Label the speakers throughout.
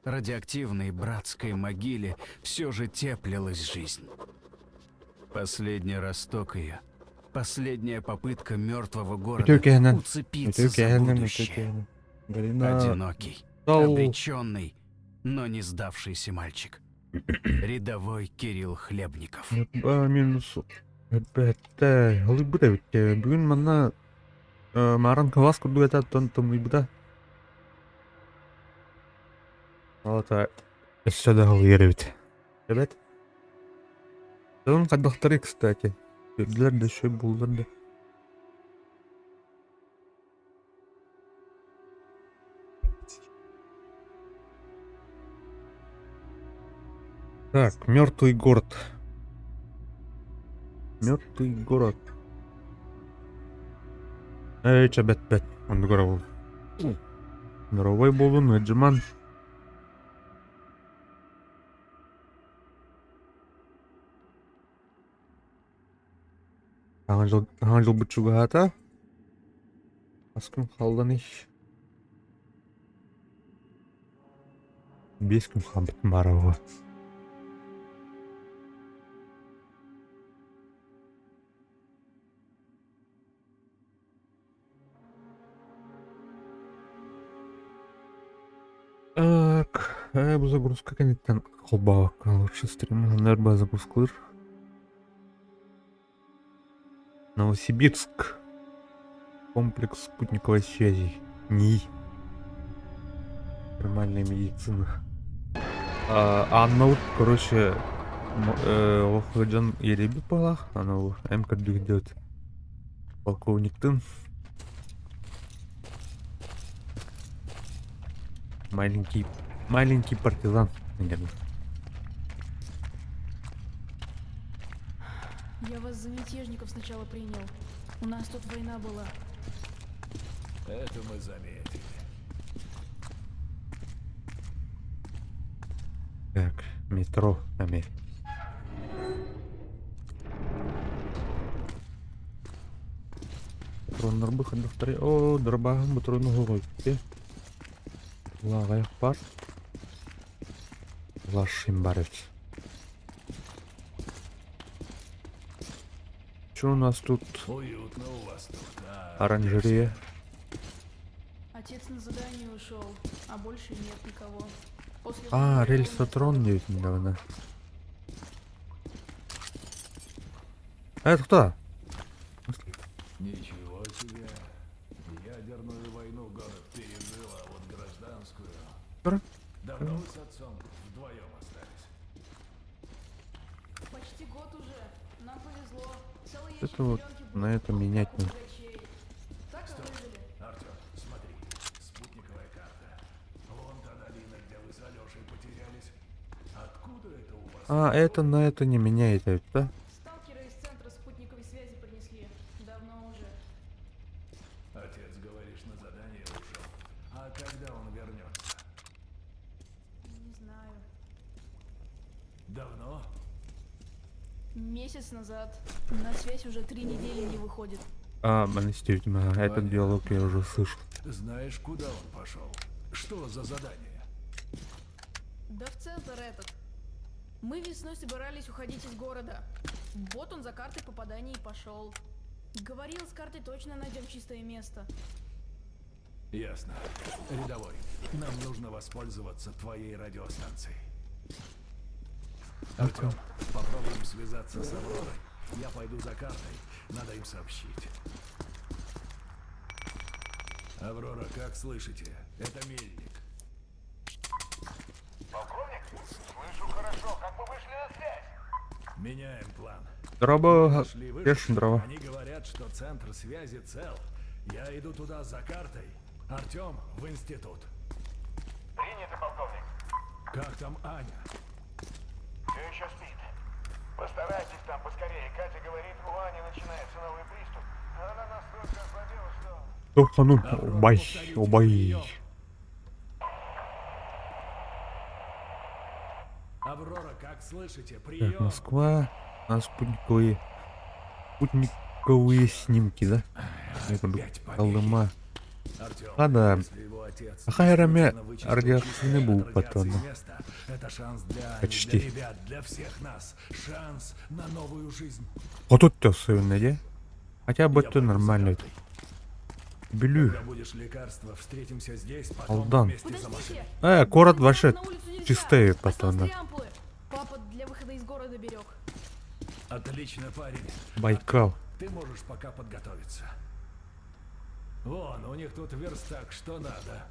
Speaker 1: радиоактивной братской могиле все же теплилась жизнь. Последний росток ее, последняя попытка мертвого города
Speaker 2: Үтүө киһинэн,
Speaker 1: уцепиться
Speaker 2: үтүө
Speaker 1: за
Speaker 2: киһинэн, үтүө
Speaker 1: будущее.
Speaker 2: киһинэн. Галина
Speaker 1: Одинокий,
Speaker 2: Дал.
Speaker 1: обреченный, но не сдавшийся мальчик. Рядовой Кирилл Хлебников.
Speaker 2: Ньурба минус Эбэтэ, халыйбыт эбит. Бүгүн манна мааран кылаас курдук этэ, оттон тымныйбыта. Ол это өссө да халыйар эбит. Эбэт. Дьонум хайдахтарый, кстати. Үрдүлэр да, үчүгэй буоллар да. Так, мертвый город. Мертвый город. Эй, чэ, бэт, бэт. Оннук эрэ буол. Здоровай буолун, ыалдьыман. Саҥа дьыл, саҥа дьылбыт чугаһаата. Хас күн хаалланый? Биэс күн хаалбытым баара буолуо. Так, бу загрузка кэнниттэн холбообокко лучше стрим нерба загрузкалыыр. Новосибирск. Комплекс спутниковой связи. НИИ. Нормальная медицина. А, Анна вот, короче, ох, дьон иэдэйбит быһалаах. Аны М көрдүгүн диэбит. Полковниктын. Маленький, маленький партизан, наверное.
Speaker 3: Я вас за мятежников сначала принял. У нас тут война была.
Speaker 4: Это мы заметили.
Speaker 2: Так, метро, Амель. Патроннарбы хайдахтарый? Оо, дробаһым патрону оһоҕойте. Лаҕайах баар. Лашим бар эбит. Что у нас тут?
Speaker 4: Уютно у вас тут, а?
Speaker 2: Оранжерея.
Speaker 3: Отец на задание ушел, а больше нет никого. После
Speaker 2: А,
Speaker 3: войны
Speaker 2: рельсотрон диэбит недавно. А это кто?
Speaker 4: Ничего себе. Ядерную войну город пережил, а вот гражданскую...
Speaker 2: Ура.
Speaker 4: Давно вы с отцом вдвоем остались?
Speaker 3: Почти год уже. Нам повезло. Целый ящик
Speaker 2: Это вот
Speaker 3: зеленки
Speaker 2: на это менять
Speaker 3: был
Speaker 2: не.
Speaker 3: богачей. Так и
Speaker 4: Стоп.
Speaker 3: выжили.
Speaker 4: Артем, смотри. Спутниковая карта. Вон та долина, где вы с Алешей потерялись. Откуда это у вас?
Speaker 2: А, это на это не меняет, это, да?
Speaker 3: Сталкеры из центра спутниковой связи принесли. Давно уже.
Speaker 4: Отец, говоришь, на задание ушел. А когда он вернется?
Speaker 3: Не знаю.
Speaker 4: Давно?
Speaker 3: Месяц назад. На связь уже 3 недели не выходит.
Speaker 2: А, действительно, этот
Speaker 4: Понятно.
Speaker 2: диалог я уже слышал.
Speaker 4: Знаешь, куда он пошел? Что за задание?
Speaker 3: Да в центр этот. Мы весной собирались уходить из города. Вот он за картой попаданий и пошел. Говорил, с картой точно найдем чистое место.
Speaker 4: Ясно. Рядовой, нам нужно воспользоваться твоей радиостанцией. Артем, попробуем связаться с Авророй. Я пойду за картой. Надо им сообщить. Аврора, как слышите? Это Мельник.
Speaker 5: Полковник? Слышу хорошо. Как вы вышли на связь?
Speaker 4: Меняем план.
Speaker 2: Дроба,
Speaker 4: Нашли
Speaker 2: Пеш,
Speaker 4: вышку.
Speaker 2: дрова.
Speaker 4: Они говорят, что центр связи цел. Я иду туда за картой. Артем в институт.
Speaker 5: Принято, полковник.
Speaker 4: Как там Аня?
Speaker 5: Все еще спит. Постарайтесь там поскорее. Катя говорит, у Ани начинается новый приступ. Она настолько ослабела, что...
Speaker 2: Тохану,
Speaker 4: Аврора,
Speaker 2: убай,
Speaker 4: повторите,
Speaker 2: убай.
Speaker 4: прием. Аврора, как слышите?
Speaker 2: Так,
Speaker 4: Прием.
Speaker 2: Москва. На спутниковые снимки, да? Я буду
Speaker 4: Опять помехи.
Speaker 2: Колыма.
Speaker 4: Артем,
Speaker 2: Ладно,
Speaker 4: если его отец
Speaker 2: Аха эрэ эмиэ
Speaker 4: действительно вычистил
Speaker 2: радиоактивный
Speaker 4: чистое от
Speaker 2: булбат
Speaker 4: радиации
Speaker 2: уонна.
Speaker 4: место, это шанс для Ани,
Speaker 2: Почти.
Speaker 4: для ребят, для всех нас. Шанс на новую жизнь.
Speaker 2: Хотут сыгынна дии. Хотя бы
Speaker 4: Я
Speaker 2: это
Speaker 4: пойду за
Speaker 2: нормально.
Speaker 4: картой.
Speaker 2: Бүлүү.
Speaker 4: Когда будешь лекарство, встретимся здесь, потом
Speaker 2: Алдан.
Speaker 4: вместе за машиной.
Speaker 3: Подождите!
Speaker 2: Э, куорат
Speaker 3: Для
Speaker 2: вообще
Speaker 3: на улицу нельзя.
Speaker 2: чистый
Speaker 3: Осталось
Speaker 2: потом.
Speaker 3: три ампулы. Папа для выхода из города берег.
Speaker 4: Отлично, парень.
Speaker 2: Байкал.
Speaker 4: Ты можешь пока подготовиться. Вон, у них тут верстак, что надо.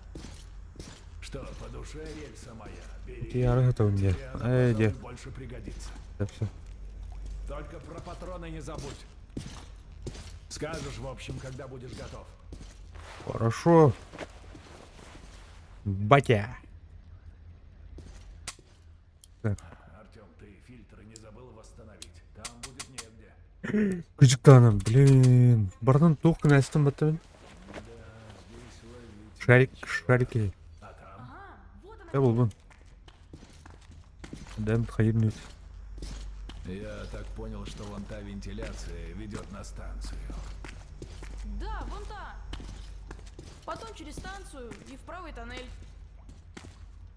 Speaker 4: Что, по душе рельса моя? Бери.
Speaker 2: Я это у меня.
Speaker 4: Тебе она,
Speaker 2: Эй,
Speaker 4: пожалуй,
Speaker 2: где?
Speaker 4: больше пригодится.
Speaker 2: Да все.
Speaker 4: Только про патроны не забудь. Скажешь, в общем, когда будешь готов.
Speaker 2: Хорошо. Батя. Так.
Speaker 4: Артем, ты фильтры не забыл восстановить. Там будет негде.
Speaker 2: Кыжыктанам, блин. Братан, туох гынастым баттым. Шарик, шарики.
Speaker 4: А там?
Speaker 3: Ага, вот она.
Speaker 2: Я булбун. Дэм хайырнуть.
Speaker 4: Я так понял, что вон та вентиляция ведет на станцию.
Speaker 3: Да, вон та. Потом через станцию и в правый тоннель.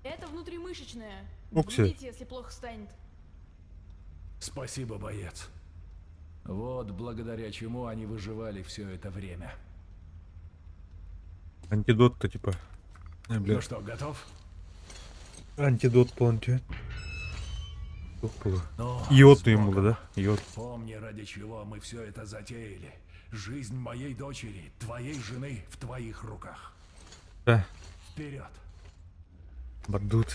Speaker 3: Это внутримышечное.
Speaker 2: Укси.
Speaker 3: Введите, если плохо станет.
Speaker 4: Спасибо, боец. Вот благодаря чему они выживали все это время.
Speaker 2: Антидот-то типа. Э, бля.
Speaker 4: Ну что, готов?
Speaker 2: Антидот полностью. Туох было.
Speaker 4: Ну,
Speaker 2: Йод
Speaker 4: с
Speaker 2: ему
Speaker 4: Богом.
Speaker 2: да? Йод.
Speaker 4: Помни, ради чего мы все это затеяли. Жизнь моей дочери, твоей жены в твоих руках.
Speaker 2: Да.
Speaker 4: Вперед!
Speaker 2: Бардут.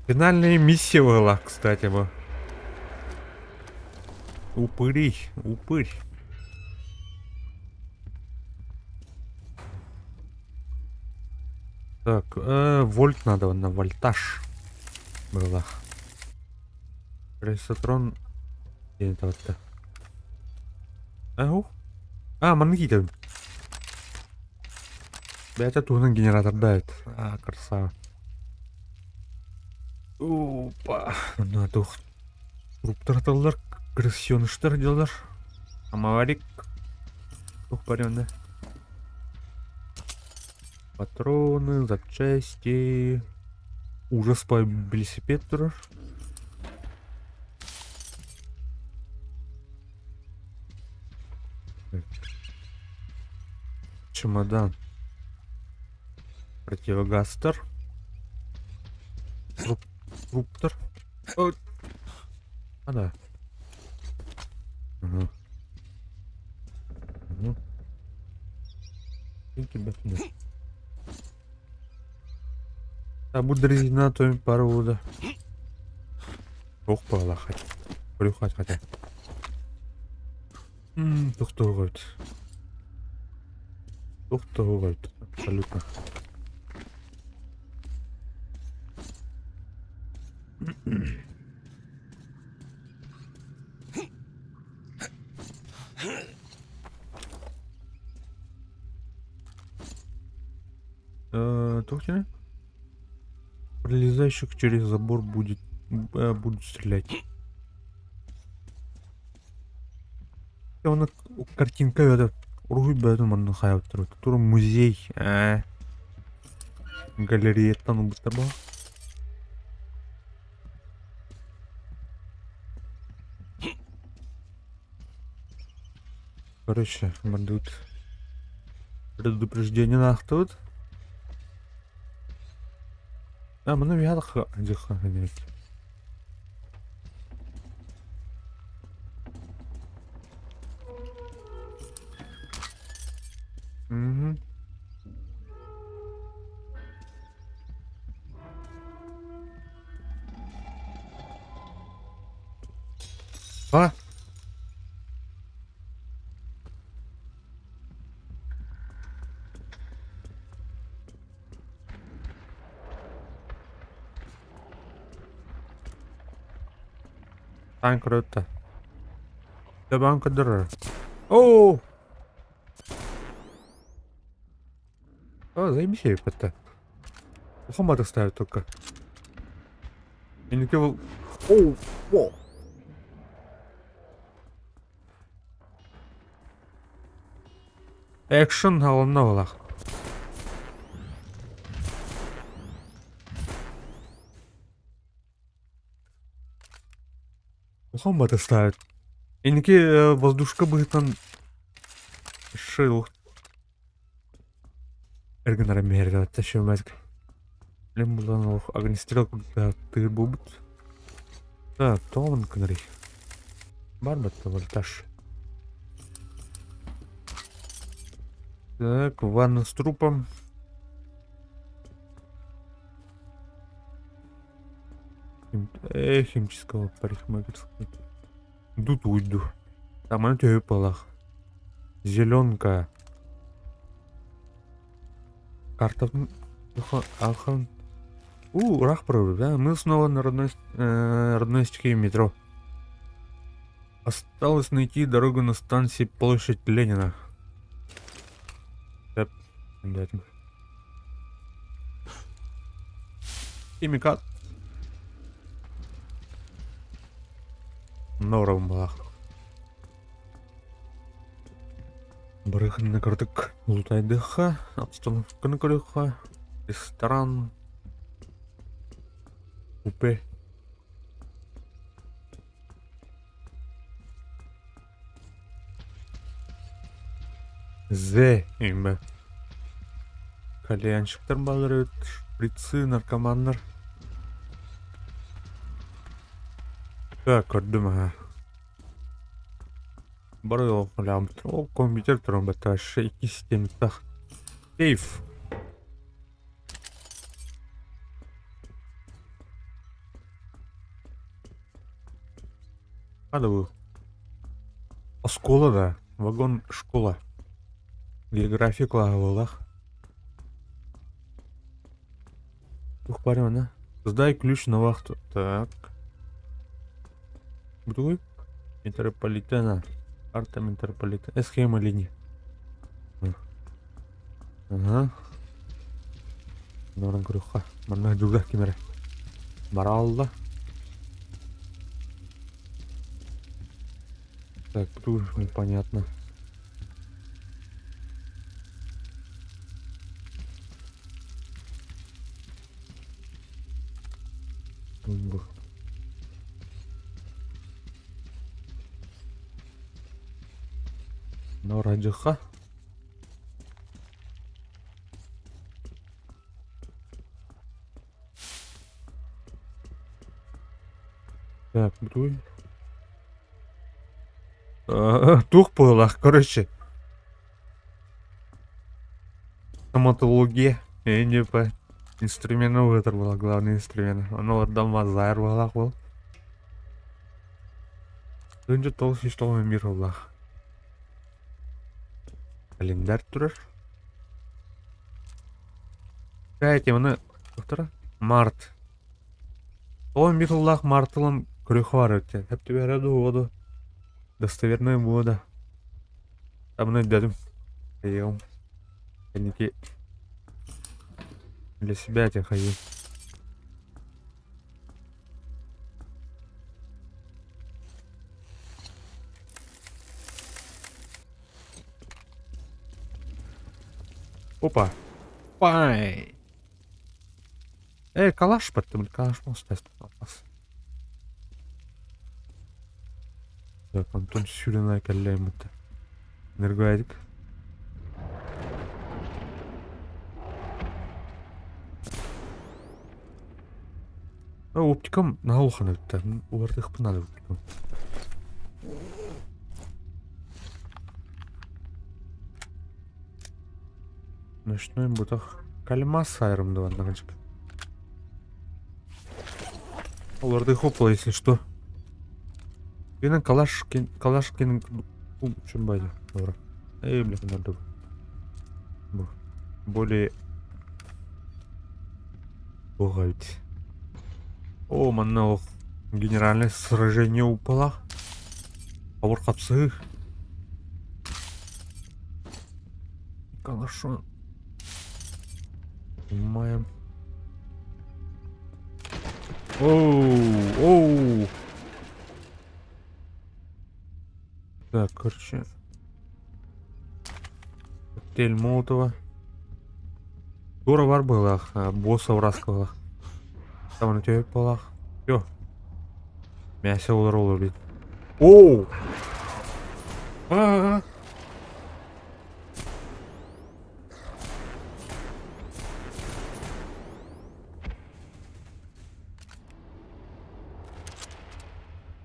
Speaker 2: Финальная миссия была, кстати, бы. Упыри, упырь. Так, вольт надо, на вольтаж было. Ресатрон. Где это вот-то? А, ух. А, маннык итэбин. Бэйэтэ туһунан генераторда эбит. А, красава. Опа. Онно туох труптар аталлар, крысеныштар дьаллар. Амаварик. Туох баар онно. Патроны, запчасти. Ужас по велосипед турар. Чемодан. Противогастер. Труп, труптер. О! А, да. Ага. Угу. А будет резина, то пару года. Ох, хотя. Брюхать хотя. Тохтоогойт. Тохтоогойт. Абсолютно. Тух кини? Пролезающих через забор будет будут стрелять. Оны картинка это уруһуй бөҕөтүн манна хайабыттар. Тура музей. Э. Галереяттан ылбыттар баа. Короче, мандут предупреждение наахтыбыт. А, манна биһиэхэ дьыха Угу. А? Таан көрөттө. Табан көрдөрөр. Оо! О, заебись это. Ухамата ставят только. Я не кивал. Оу, о! Экшн алынна буолах. Улахан батыстаабыт. Инники воздушка быһыытынан шил эргинара мээргэбэттэ шөмөтк. Билим булан олох огнестрел тыыр буолбут. Так, тоҕо кынарый? Бар батта вольтаж. Так, ванна с трупом. Химического парикмахерской. Тут уйду. Там она тебе полах. Зеленка. Карта... Алхан. У, рах да? Мы снова на родной, родной стихии метро. Осталось найти дорогу на станции площадь Ленина. Так, Химикат. Норм балах. Барыхны көрдүк. Лутайдыха, обстановканы көрүөххэ. Ресторан. Купе. З имя. Кальянщиктар баалар эбит, шприцы, наркоманнар. Так, көрдүм аха. Бары Ол компьютер туран батташы икки систематтах. Сейф. Надо было. Оскола да. Вагон школа. География кылаһабылах. Тух барымана. Сдай ключ на вахту. Так. Бутугуй. Метрополитена. Карта метрополитена. Схема линии. Ага. Норан көрүөххэ. Манна дьуллах ким эрэ. Баралла. Так, тут непонятно. Нора дьыха. Так, бутуй. Туох буоллах, короче. Стоматология. НП. Инструмент это был главный инструмент. Оно отдам мазар буолах был. Önce тоғыз жүз тоғыз мир буоллах. Календарь турар. Кстати, оны доктора март. Тоҕо мир ыллаах март ылан көрүөххэ баар эбит. Хэп түбэһэрэ дуу уоду. Достоверное буода. Табына өйдөөтүм. Хайыам. Кэнники для себя этих хайыы. Опа. Пай. Эй, калаш баттым, калаш Так, Антон сүүрэн кэллээммит. Энергоэдик. Оптикам наһаа улахан эбит да. Уларытыахпын наада оптикам. Ночной бутах кальмас айрым дыбаннаҕынчык. Уларытыах если что. Пинен Калашкин, Калашкин, чем бадя, добро. Эй, бля, надо. Более Богать. О, манна генеральное сражение упала. Ауыр қапсы. Калашон. Понимаем. Оу, оу. Так, короче. Коктейль Молотова. Туора бар быһыылаах, босс образка быһыылаах. Табаны төһөп быһыылаах. Всё. Мясо олор олор бит. Оу! А-а-а!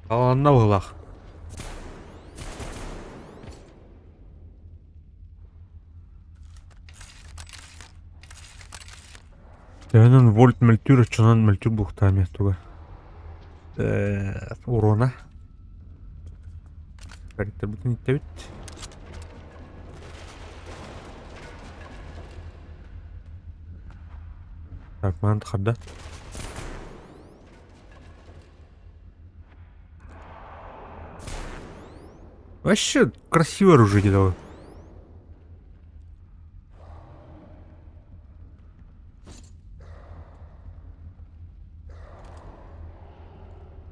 Speaker 2: Таланна быһыылаах. Төһөнөн вольт мөлтүүр оччонон мөлтүүр буохтаа эмиэ туга. Урона. Бэриттербитин иттэбит. Так, маан харда. Вообще красивое оружие делаю.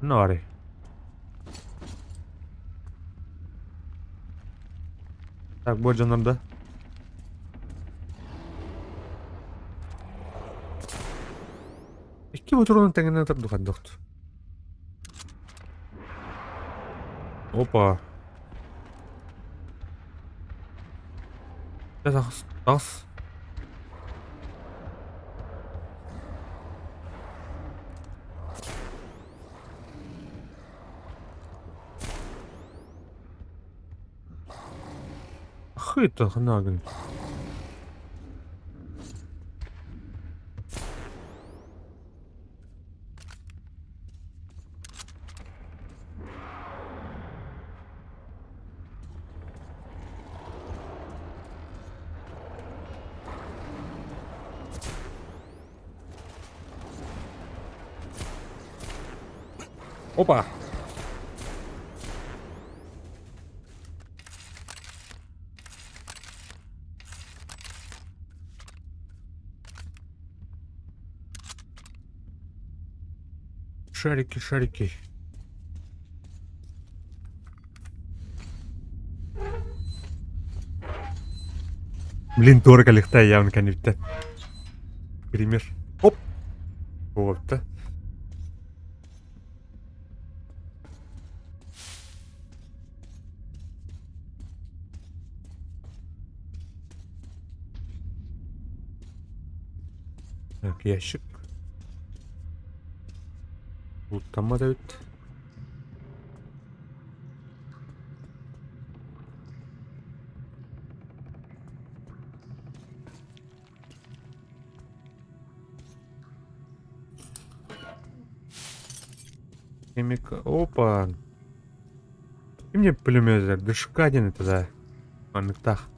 Speaker 2: Нори. Так, бу дьоннорда. Икки ботуруонун тэҥинэн турдухаддохт. Опа. Тахс, тахс. Хыта ханагын. Опа! Шарики, шарики. Блин, дорого легта явно кэнниттэн. Пример. Оп! Буолта. Так, ящик. Луттаммат эбит. Химика. Опа. И мне пулемет ДШК один это да. Манныктах.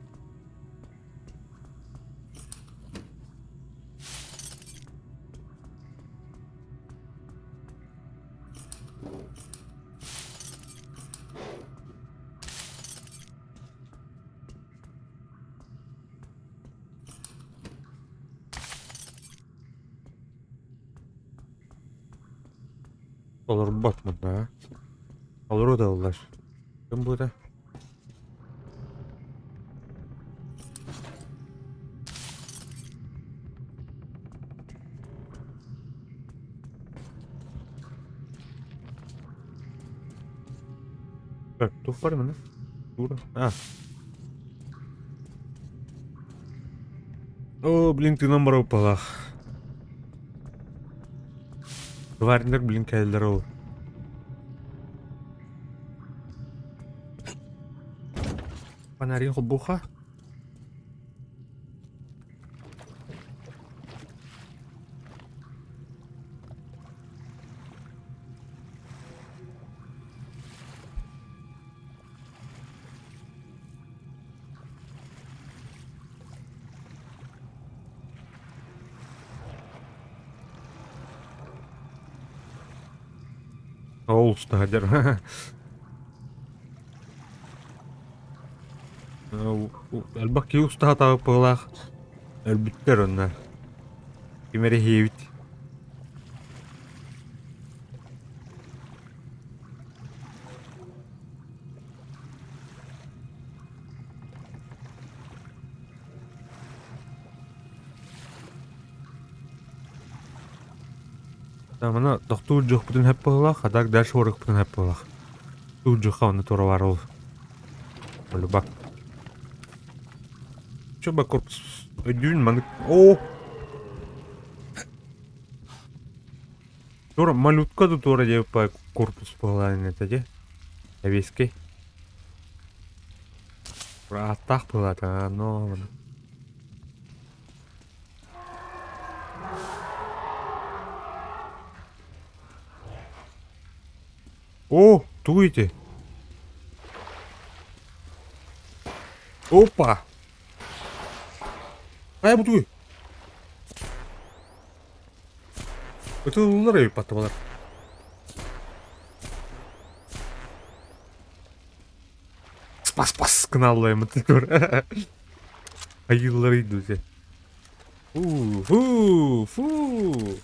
Speaker 2: Олорбот манна. Олору да ыллар. Ким бу? Так, туох бар маны? Дура. А. О, блин, тыынан барыппалаах. Тварьлар, блин, кэллэр ол. Фонарин холбуха. Ол устаһадьар. Элбэх киһи устаһа быһыылаах өлбүттэр онно. Ким эрэ иһиэбит. Маны тохтуур дьуохпутун сөп быһыылаах, а так дальше уорукпутун сөп быһыылаах. Туур дьуохха онно туора баар ол. Полюбак. Чё ба корпус өйдүүн маннык О! Туора малютка да туора диэбиппэ корпус быһыылаан этэ дии. Эбиэскэй. Ааттаах быһыылаата, но О, тугуй ити? Опа! Хайа бу тугуй? Ытыллар эбит баттабалар. Спас-спас гыналлаймыт Айыыллар идүүтэ. Фу, фу.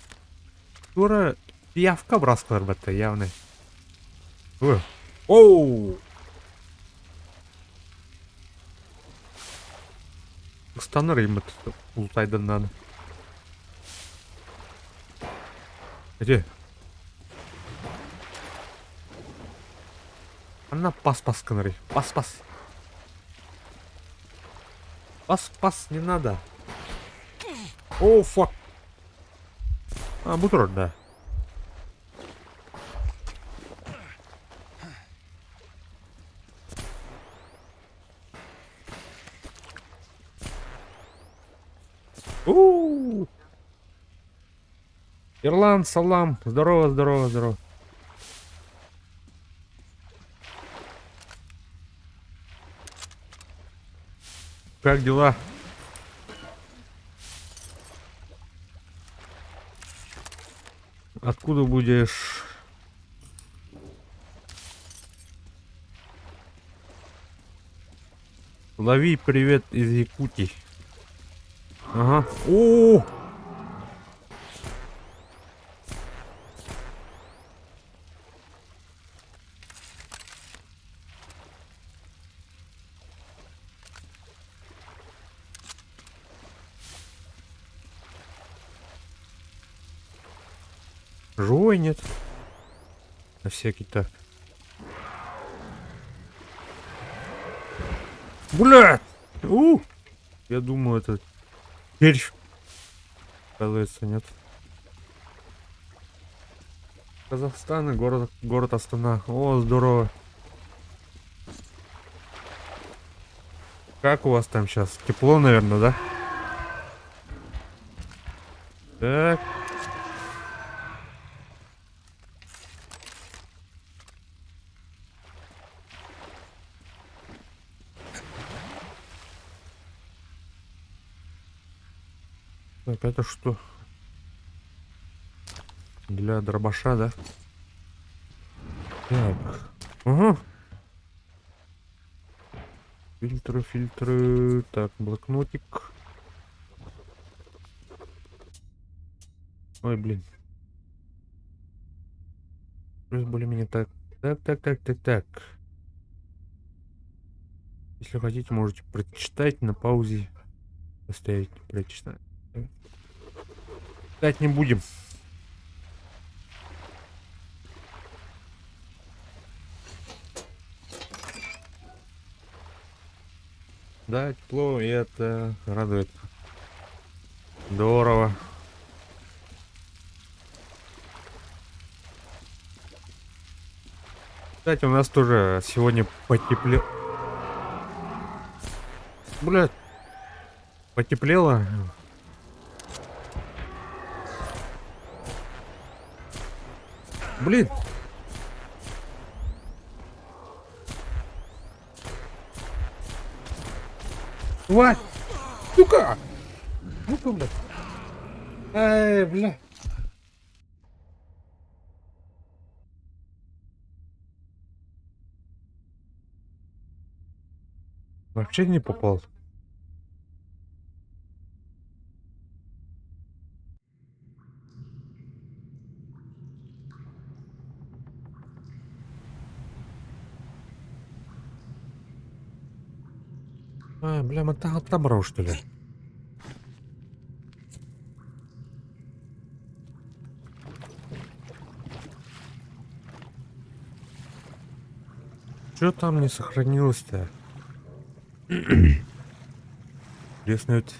Speaker 2: Туора пиявка браскалар батта явно. Оу! Ыстанар ыймыт ултайданнан. Эти. Анна пас-пас гынарый. Пас-пас. Пас-пас не надо. О, fuck. А, бу турар да. У-у-у. Ирлан, салам. Здорово, здорово, здорово. Как дела? Откуда будешь? Лови привет из Якутии. Ага. О! Живой нет. На всякий так. Блядь! У! Я думаю, это червь. Оказывается, нет. Казахстан и город, город Астана. О, здорово. Как у вас там сейчас? Тепло, наверное, да? Так. Так, это что? Для дробаша, да? Так. Угу. Фильтры, фильтры. Так, блокнотик. Ой, блин. Плюс более-менее так. Так, так, так, так, так. Если хотите, можете прочитать на паузе. Поставить, прочитать. Читать не будем. Да, тепло, и это радует. Здорово. Кстати, у нас тоже сегодня потеплело. Блядь. Потеплело. Блин. Тварь! Сука! Ну-ка, блядь. Эй, бля. Вообще не попал. А, бля, мы там что ли? Что там не сохранилось-то? Интересно ведь.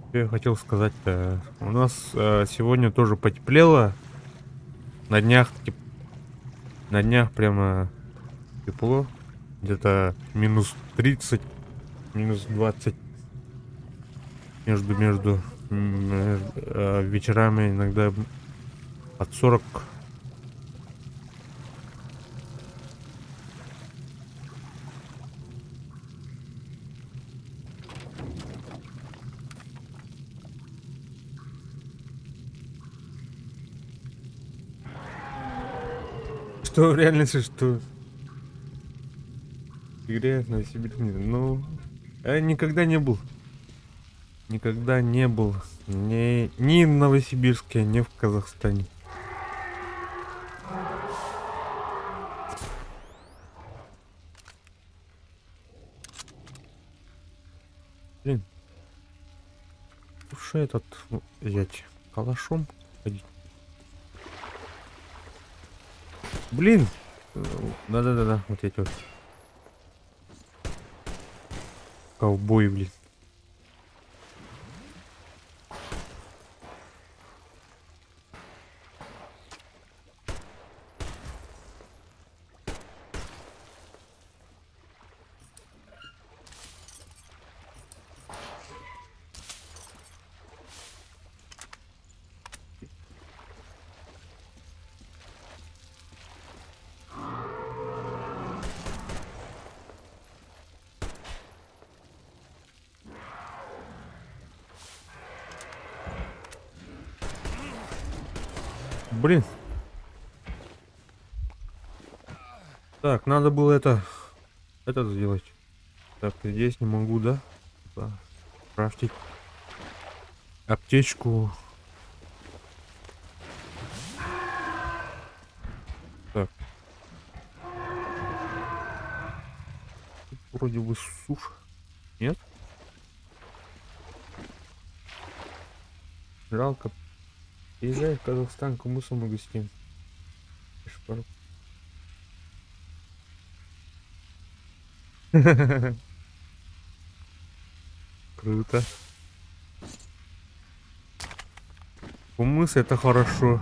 Speaker 2: Что я хотел сказать-то? У нас сегодня тоже потеплело. На днях, на днях прямо тепло. Где-то минус 30, минус 20. Между вечерами иногда под 40. Что в реальности, что в игре на Сибирь, ну, я никогда не был. Никогда не был ни в Новосибирске, ни в Казахстане. Блин. Уж этот, ну, взять калашом ходить. Блин! Да-да-да-да, вот эти вот. Ковбой, блин. Блин. Так, надо было это сделать. Так, здесь не могу, да? Да. Крафтить аптечку. Так. Тут вроде бы сушь. Нет? Жалко. Езжай в Казахстан, кумысом угостим. Шпару. Круто. Кумыс — это хорошо.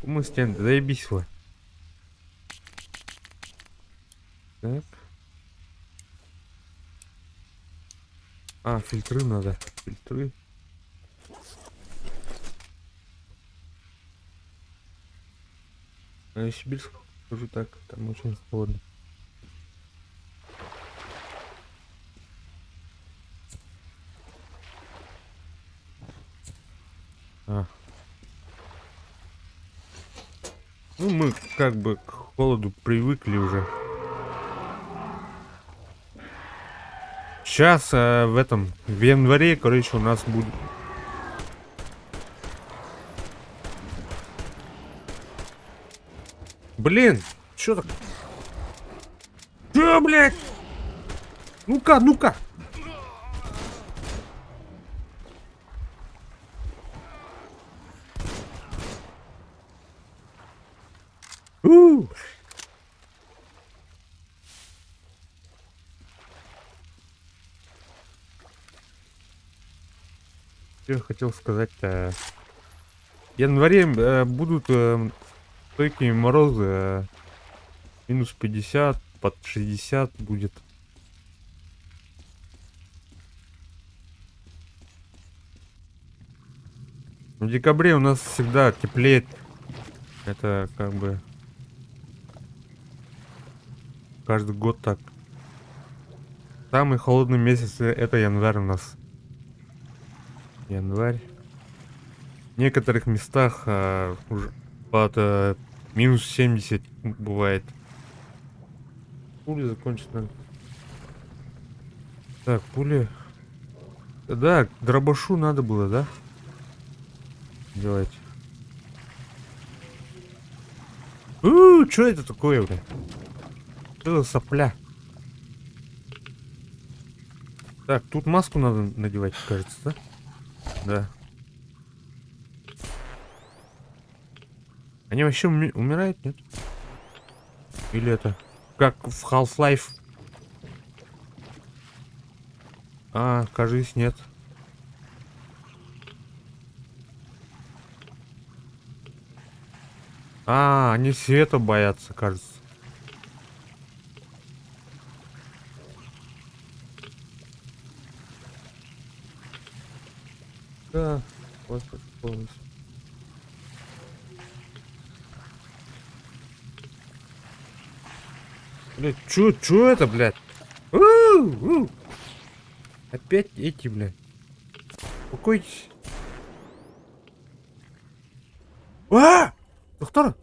Speaker 2: Кумыс тем, заебись вы. Так. А, фильтры надо. Фильтры. Новосибирск, скажу так, там очень холодно. А. Мы к холоду привыкли уже. Сейчас в январе, у нас будет... Блин, чё так? Чё, блядь? Ну-ка, ну-ка! У! Что я хотел сказать-то? В январе будут стойкие морозы, минус 50, под 60 будет. В декабре у нас всегда теплеет. Это каждый год так. Самый холодный месяц это январь у нас. Январь. В некоторых местах уже под минус 70 бывает. Пули закончить надо. Так, пули. Да, дробашу надо было, да? Делать. чё это такое, бля? Что за сопля? Так, тут маску надо надевать, кажется, да? Да. Они вообще умирают, нет? Или это как в Half-Life? А, кажись, нет. А, они света боятся, кажется. Да, господи, полностью. Блядь, чё это, блядь? У-у-у! Опять эти, блядь. Успокойтесь. А! Доктор!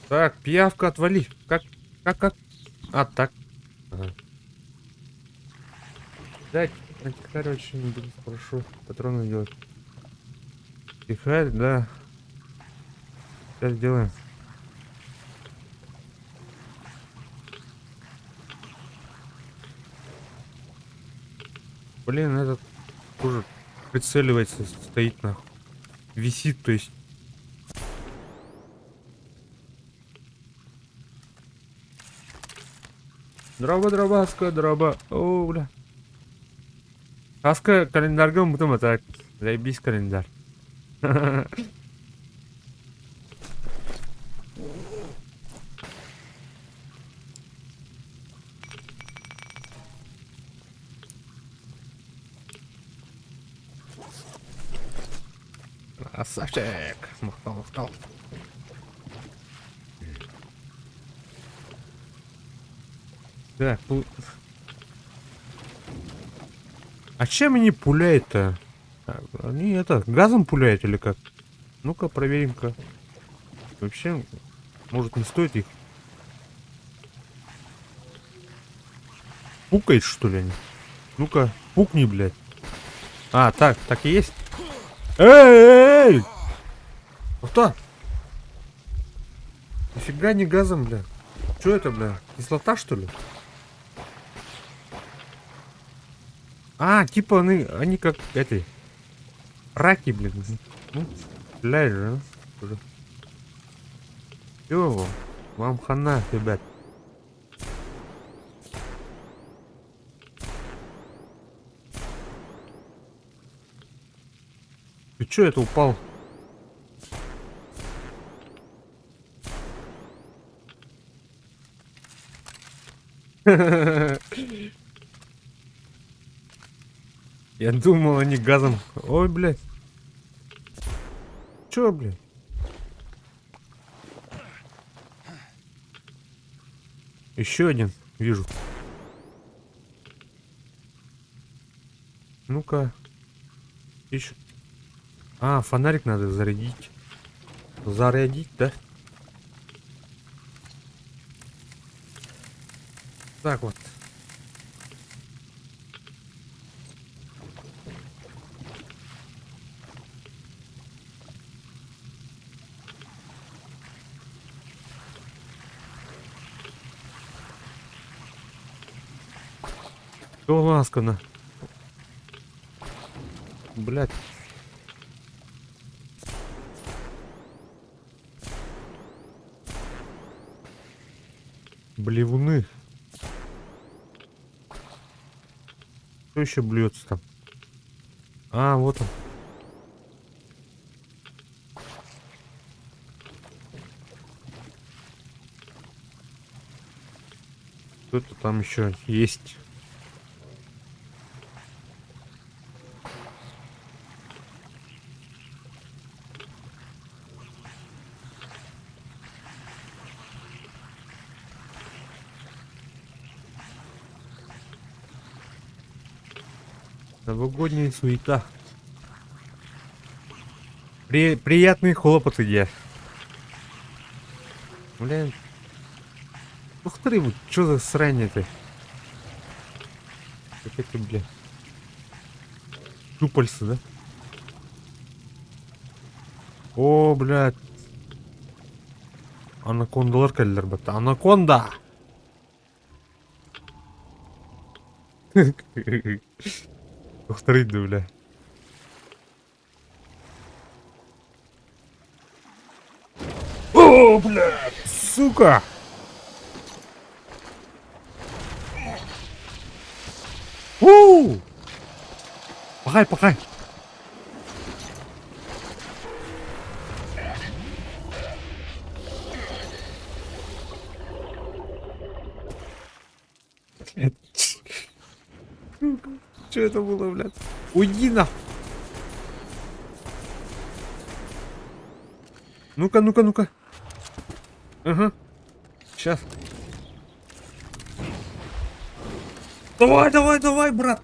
Speaker 2: Так, пиявка, отвали. Как? Как? Как? А, так. Ага. Дать на тихарь очень буду, прошу патроны делать. Тихарь, да. Сейчас сделаем. Блин, этот тоже прицеливается, стоит нахуй. Висит, то есть. Дроба, дробаска, дроба. О, бля. Хаска календарга умутум так. Заебись календарь. Красавчик. Махнул, махнул. Так, а чем они пуляют-то? Они это, газом пуляют или как? Ну-ка, проверим-ка. Вообще, может, не стоит их пукает, что ли, они? Ну-ка, пукни, блядь. А, так, так и есть. Эй, эй, эй! Кто? Нифига не газом, бля. Чё это, бля? Кислота, что ли? А, типа они как эти раки, блин. Ну, бля же, а? Уже. Всё, вам хана, ребят. Ты чё это упал? Я думал, они газом. Ой, блядь. Чё, блядь? Еще один вижу. Ну-ка. Еще. А, фонарик надо зарядить. Зарядить, да? Так вот. Ласка на. Блядь. Блевуны. Кто еще блюется там? А, вот он. Кто-то там еще есть. Новогодняя суета. Приятные хлопоты, где. Блин. Ух ты, вот чё за срань это? Как это, бля? Щупальца, да? О, блядь. Анакондалар кэллэр батта. Анаконда! Тохторуй да бля. О, бля, сука! У! Пахай, пахай! Что это было, блядь? Уйди нахуй! Ну-ка, ну-ка, ну-ка. Ага. Сейчас. Давай, давай, давай, брат.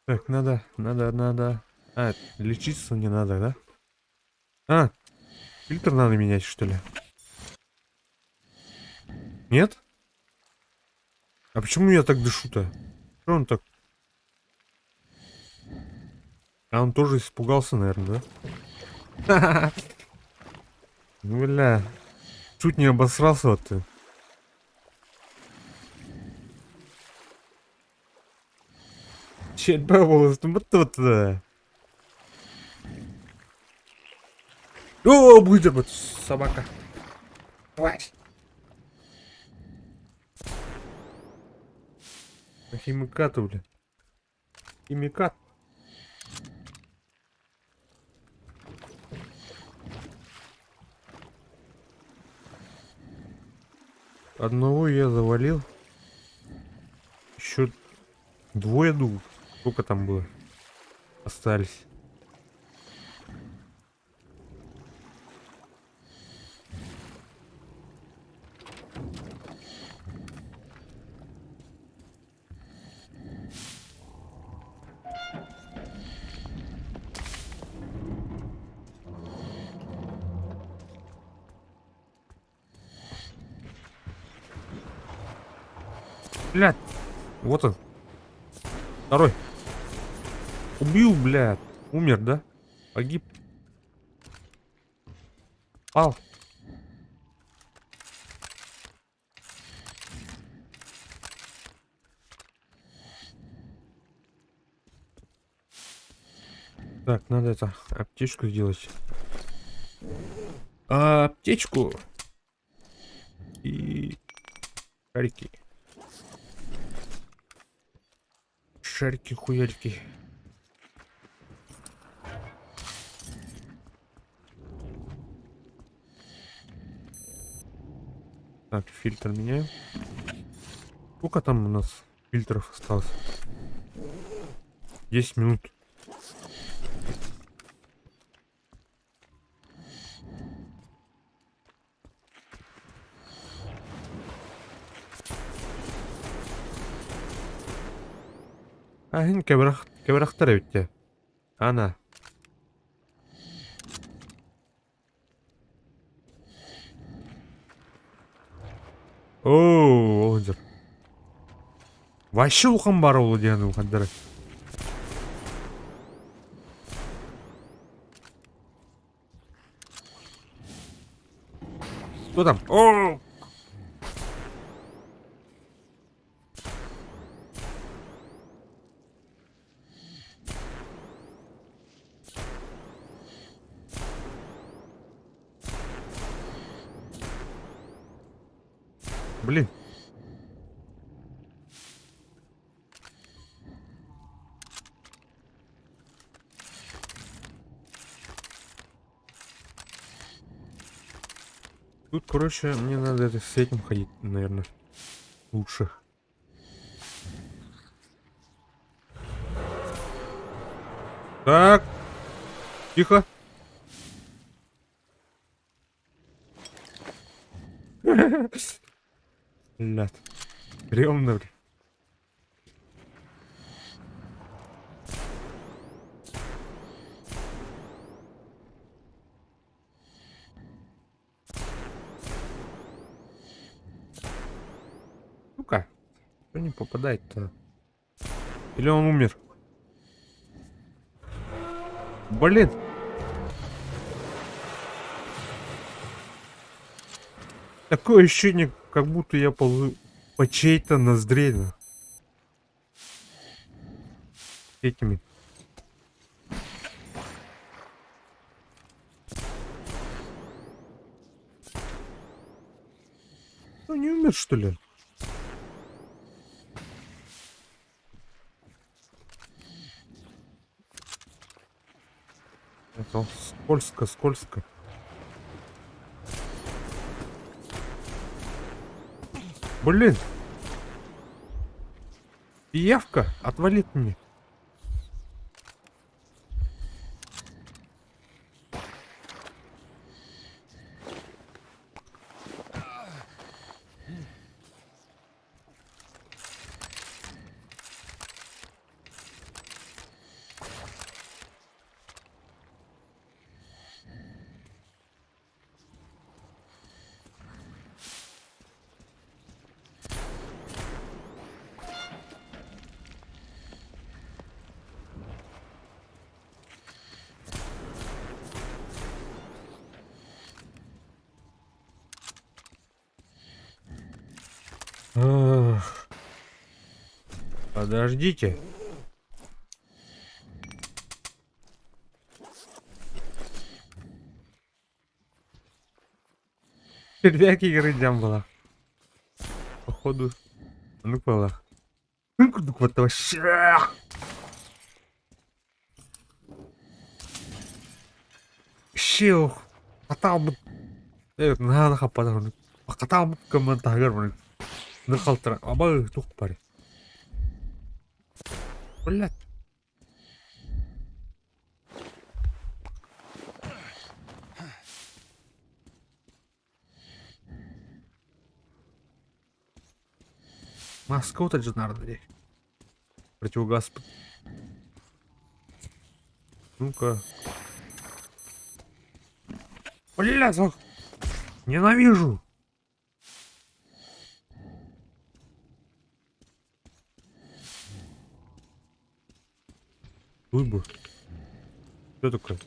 Speaker 2: Так, надо, надо, надо. А, лечиться не надо, да? А, фильтр надо менять, что ли? Нет? А почему я так дышу-то? Что он так? А он тоже испугался, наверное, да? Ну, бля. Чуть не обосрался вот ты. Чет О, будет собака. Давай. Химикаты, бля. Химикат. Одного я завалил. Еще двое дул. Сколько там было? Остались. Блядь. Вот он. Второй. Убил, блядь. Умер, да? Погиб. Пал. Так, надо это, аптечку сделать. А, аптечку. И шарики. Шарики, хуярики. Так, фильтр меняем. Сколько там у нас фильтров осталось? 10 минут. Аһын кэбирэх кэбирэхтэр эбит дии. Ана. Оо, оҕонньор. Вообще улахан баар буолуо диэн улаханнара. Кто там? О! Блин. Тут, короче, мне надо это с этим ходить, наверное, лучше. Так. Тихо. Блядь. Стрёмно, бля. Что не попадает-то? Или он умер? Блин! Такое ощущение, как будто я ползу по чьей-то ноздре. Этими. Ну не умер, что ли? Это скользко, скользко. Блин! Пиявка, отвалит мне. Ах. Подождите. Червяки игры была. Походу. Ну была. Вот вообще. Щех. Хатаабыт. Наһаа хаппатах. Хатаабыт кыммын таһыгар Нырхалтара. Аба тух бари. Блядь. Москва дьоннор Противогаз. Ну-ка. Блядь, ох. Ненавижу. Выбор. Что такое?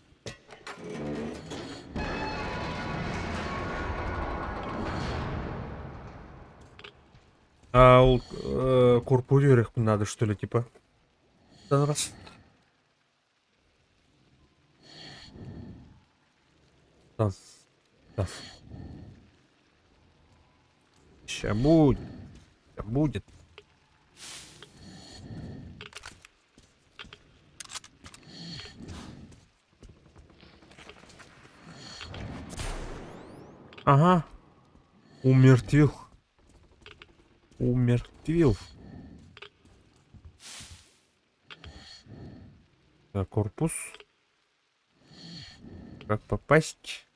Speaker 2: А, ол корпу надо, что ли, типа? Раз. Да. Да. Ща будет. Ща будет. Ага. Умертвил. Умертвил. Так, корпус. Как попасть?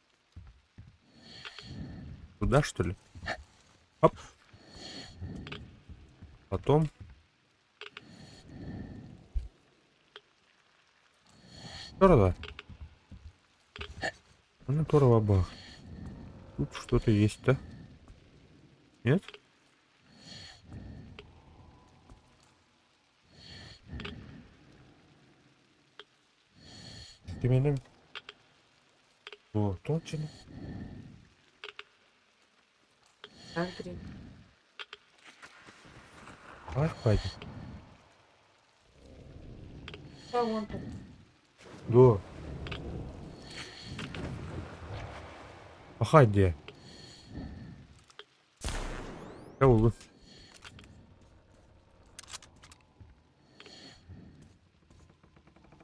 Speaker 2: Туда, что ли? Оп. Потом. Здорово. Ну, здорово, бах. Тут что-то есть, да? Нет? Ты меня... О, точно.
Speaker 6: Андрей.
Speaker 2: Давай хватит.
Speaker 6: Да, вон там.
Speaker 2: Да. Аха, где? Кого?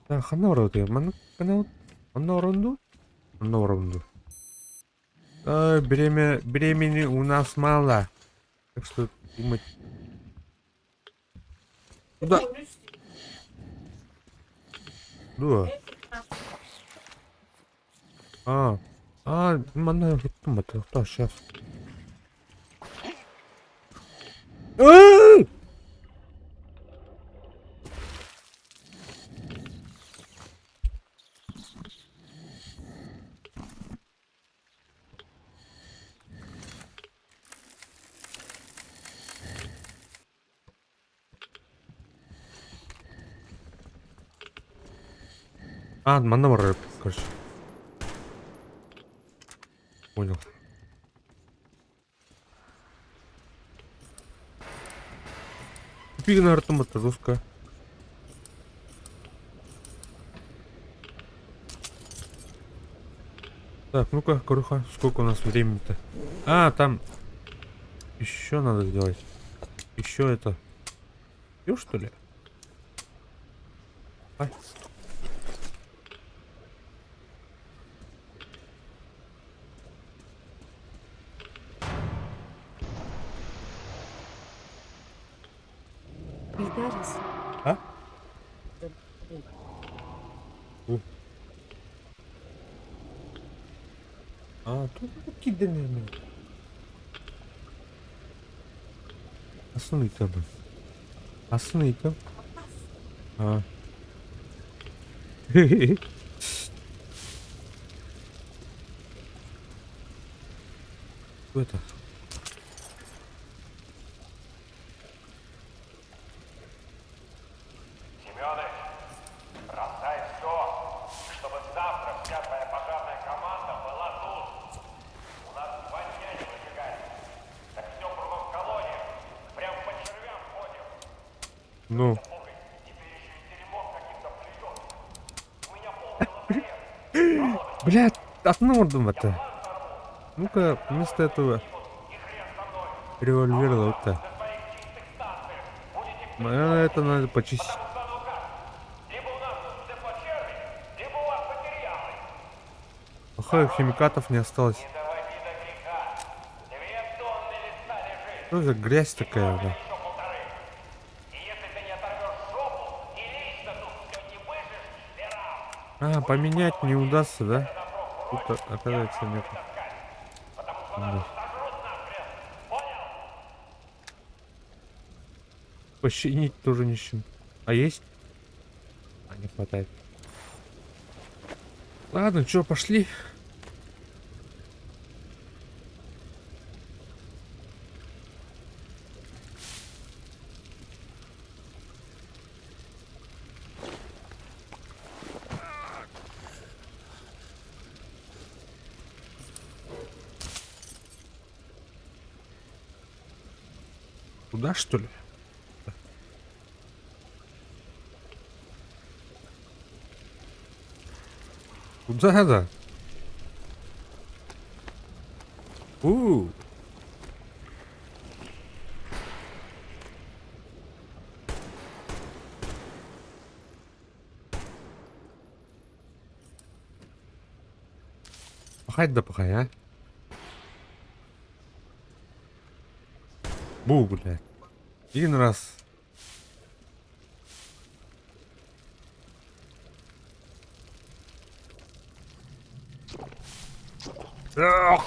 Speaker 2: Да, хана вроде. Ман канал. Онно орунду? Онно орунду. Времени у нас мало. Так что думать. Куда? Да. А, а, манна это, сейчас. А, манна барар короче. Понял. Пигнар там это жестко. Так, ну-ка, Коруха, сколько у нас времени-то? А, там еще надо сделать. Еще это. Все, что ли? Ай.
Speaker 6: Виталис.
Speaker 2: А? У. А, тут киданы. Асын ыйтабын. Асын ыйтам. А. Кто это?
Speaker 5: Семёныч, бросай все, чтобы завтра вся твоя пожарная команда была тут. У нас два дня не выжигали. Так все кругом в колонии. Прям по червям ходим.
Speaker 2: Ну.
Speaker 5: Ой, теперь еще и теремок каким-то плюет. У меня полный лазарет.
Speaker 2: Блядь, одну это. Ну-ка, вместо этого револьвер вот так. Это надо почистить.
Speaker 5: Либо у нас тут депо черви, либо у вас материалы.
Speaker 2: Плохих химикатов не осталось.
Speaker 5: Не доводи до греха. 2 тонны листа лежит.
Speaker 2: Что за грязь такая, бля?
Speaker 5: Еще полторы. И если ты не оторвешь жопу и лично тут все не выжжешь к херам,
Speaker 2: А, поменять не удастся, да? Тут оказывается нет.
Speaker 5: потому что
Speaker 2: Да.
Speaker 5: нас сожрут нахрен. Понял?
Speaker 2: Починить тоже не с чем. А есть? А, не хватает. Ладно, чё, пошли. Туда, что ли? Куда да? У. Пахать да пахай, а? Бу, блядь. Один раз. Ах!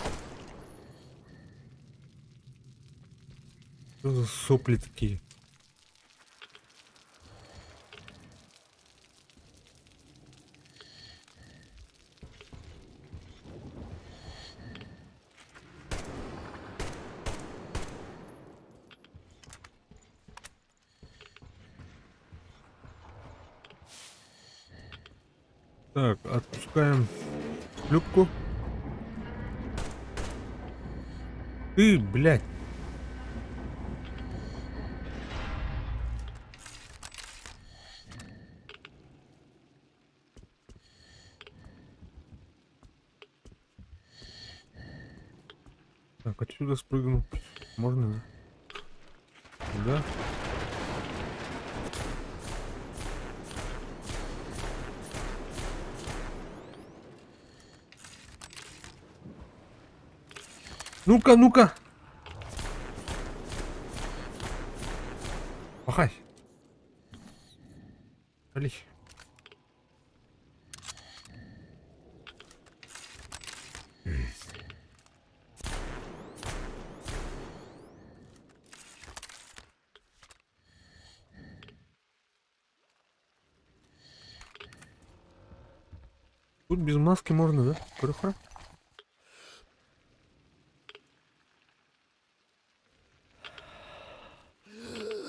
Speaker 2: Что за сопли такие? Так, отпускаем шлюпку. Ты, блядь. Так, отсюда спрыгну. Можно, да? Да. Ну-ка, ну-ка. Пахай. Ались. Тут без маски можно, да? Крюха?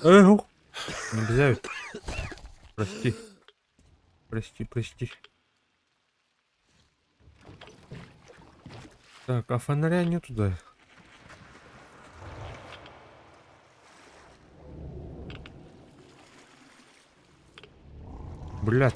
Speaker 2: Эх, ух. Нельзя ведь. Прости. Прости, прости. Так, а фонаря нету, да? Блядь.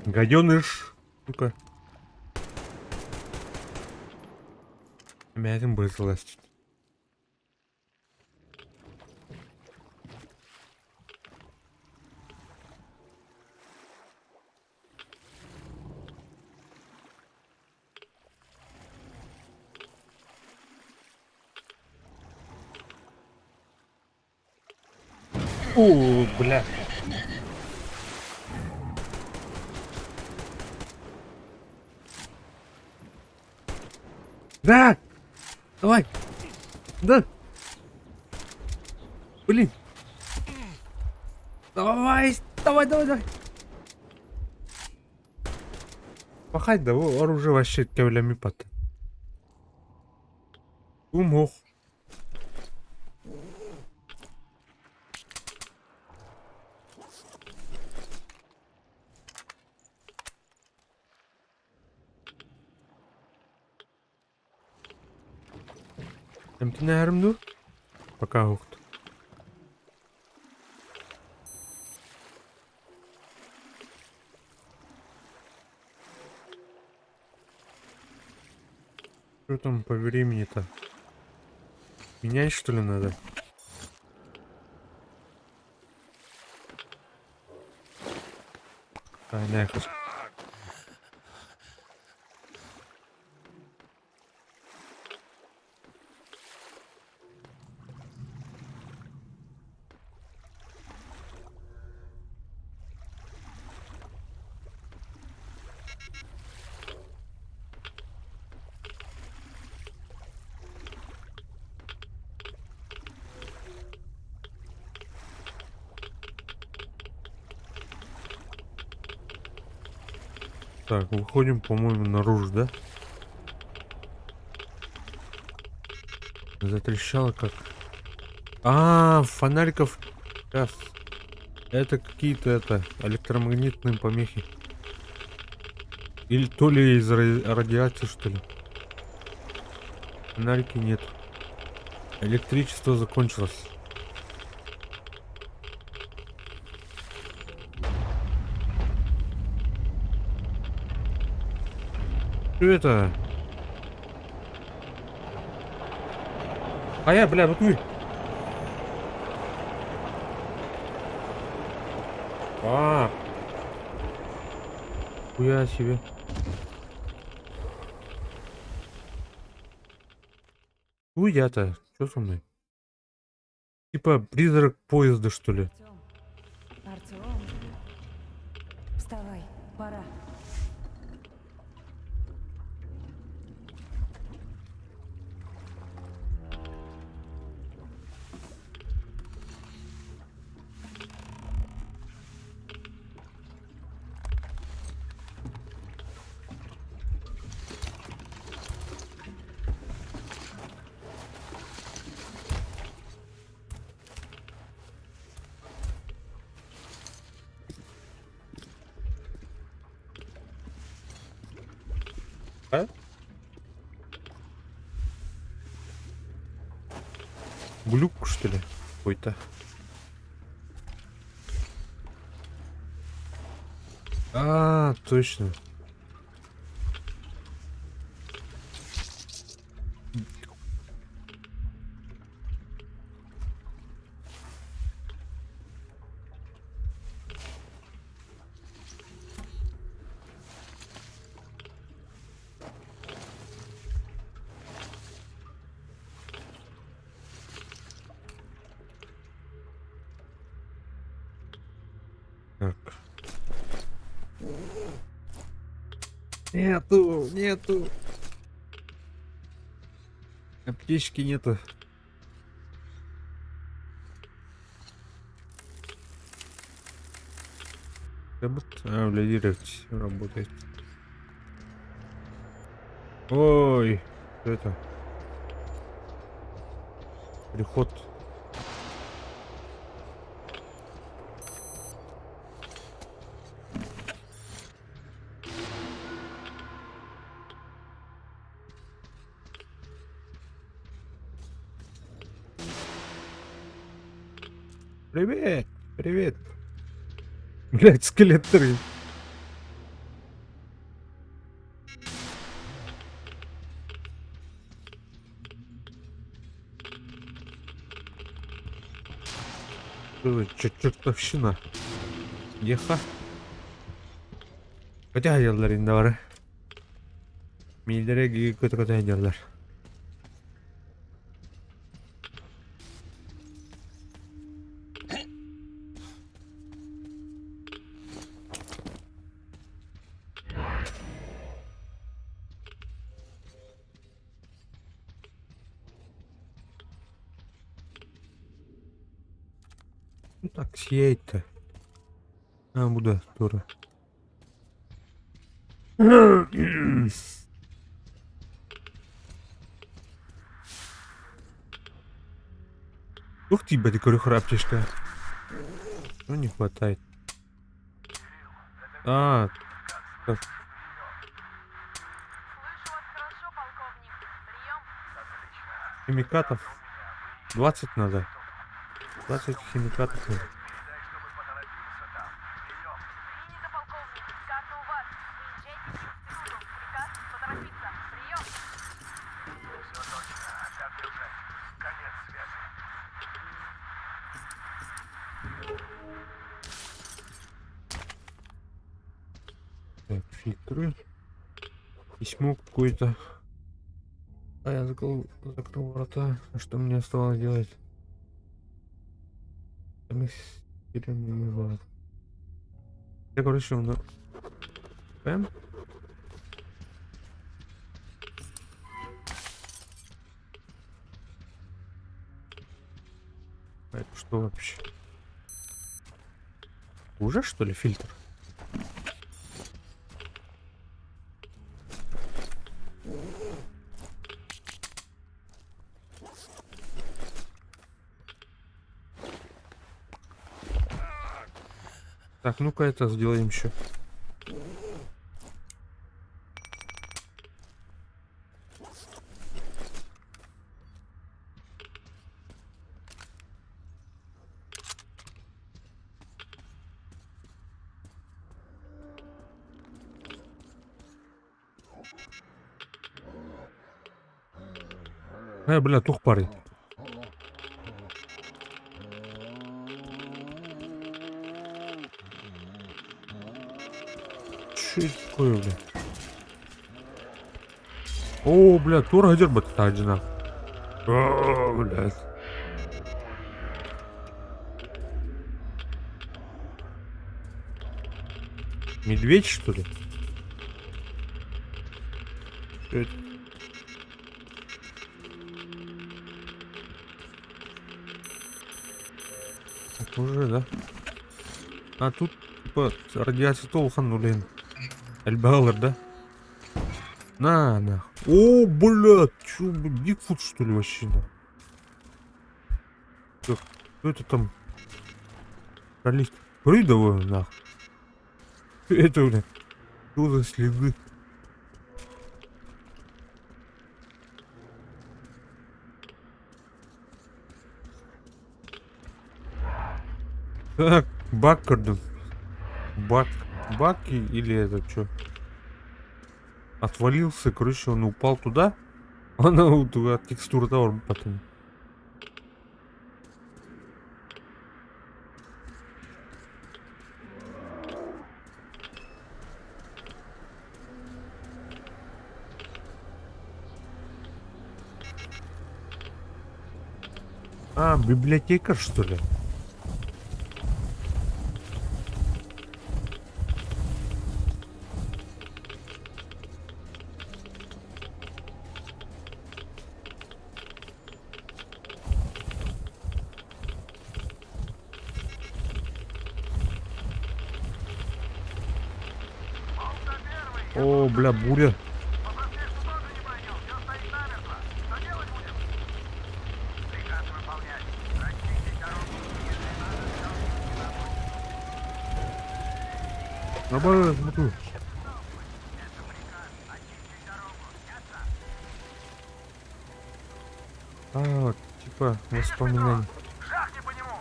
Speaker 2: Гаденыш. Ну-ка. Мятин быстро. О, бля. Да! Давай! Да! Блин! Давай! Давай, давай, давай! Пахать да, оружие вообще кэвлэммиппат. Умух. Эмтэнээрим дуу? Пока уһукту. Что там по времени-то? Менять что ли надо? А, нахуй. Так, выходим, по-моему, наружу, да? Затрещало как. А, фонариков. Сейчас. Это какие-то это электромагнитные помехи. Или то ли из радиации, что ли. Фонарики нет. Электричество закончилось. Что это? А я, бля, вот мы. А. Хуя себе. Хуй я-то? Что со мной? Типа призрак поезда, что ли?
Speaker 7: Артем, Артем, вставай, пора.
Speaker 2: А? Глюк, что ли? Какой-то. А, точно. Так. Нету, нету. Аптечки нету. Как будто а, работает. Ой, что это? Приход. Привет, привет. Блять, скелет 3. Чертовщина. Еха. Көтө сылдьаллар иннэ бары. Миилэрэ көтө-көтө сылдьаллар. Ну так съесть-то. А, буду дура. Ух ты, блядь, говорю, аптечка. Ну не хватает. А, так.
Speaker 3: Слышу вас хорошо, полковник. Прием.
Speaker 2: Химикатов 20 надо. 20 химикатов надо.
Speaker 3: Принято, полковник. Карта у вас. Выезжайте к институту. Приказ поторопиться. Прием.
Speaker 4: Все точно. Так держать. Конец связи.
Speaker 2: Так, фильтры. Письмо какое-то. А я закрыл, закрыл врата. А что мне оставалось делать? Там их не было. Я, короче, он... Пэм? А это что вообще? Уже что ли фильтр? Так, ну-ка это сделаем еще. Э, бля, тух парень. Че это такое, бля? О, бля, тур где бы таджина. О, блядь. Медведь, что ли? Что это? Так, уже, да? А тут, типа, радиация толхан, блин. Альбалер, да? На, на. О, блядь, чё, Бигфут, что ли, вообще, на? Так, кто это там? Пролезть. Прыгай нахуй. Это, бля, что за следы? Так, бак көрдүм. Бак. Бак или это что? Отвалился, короче, он упал туда. Она вот от текстуры того потом. А, библиотекарь, что ли? О, бля, буря. Нормально смотрю. А, вот, типа воспоминания.
Speaker 5: Жахни по нему!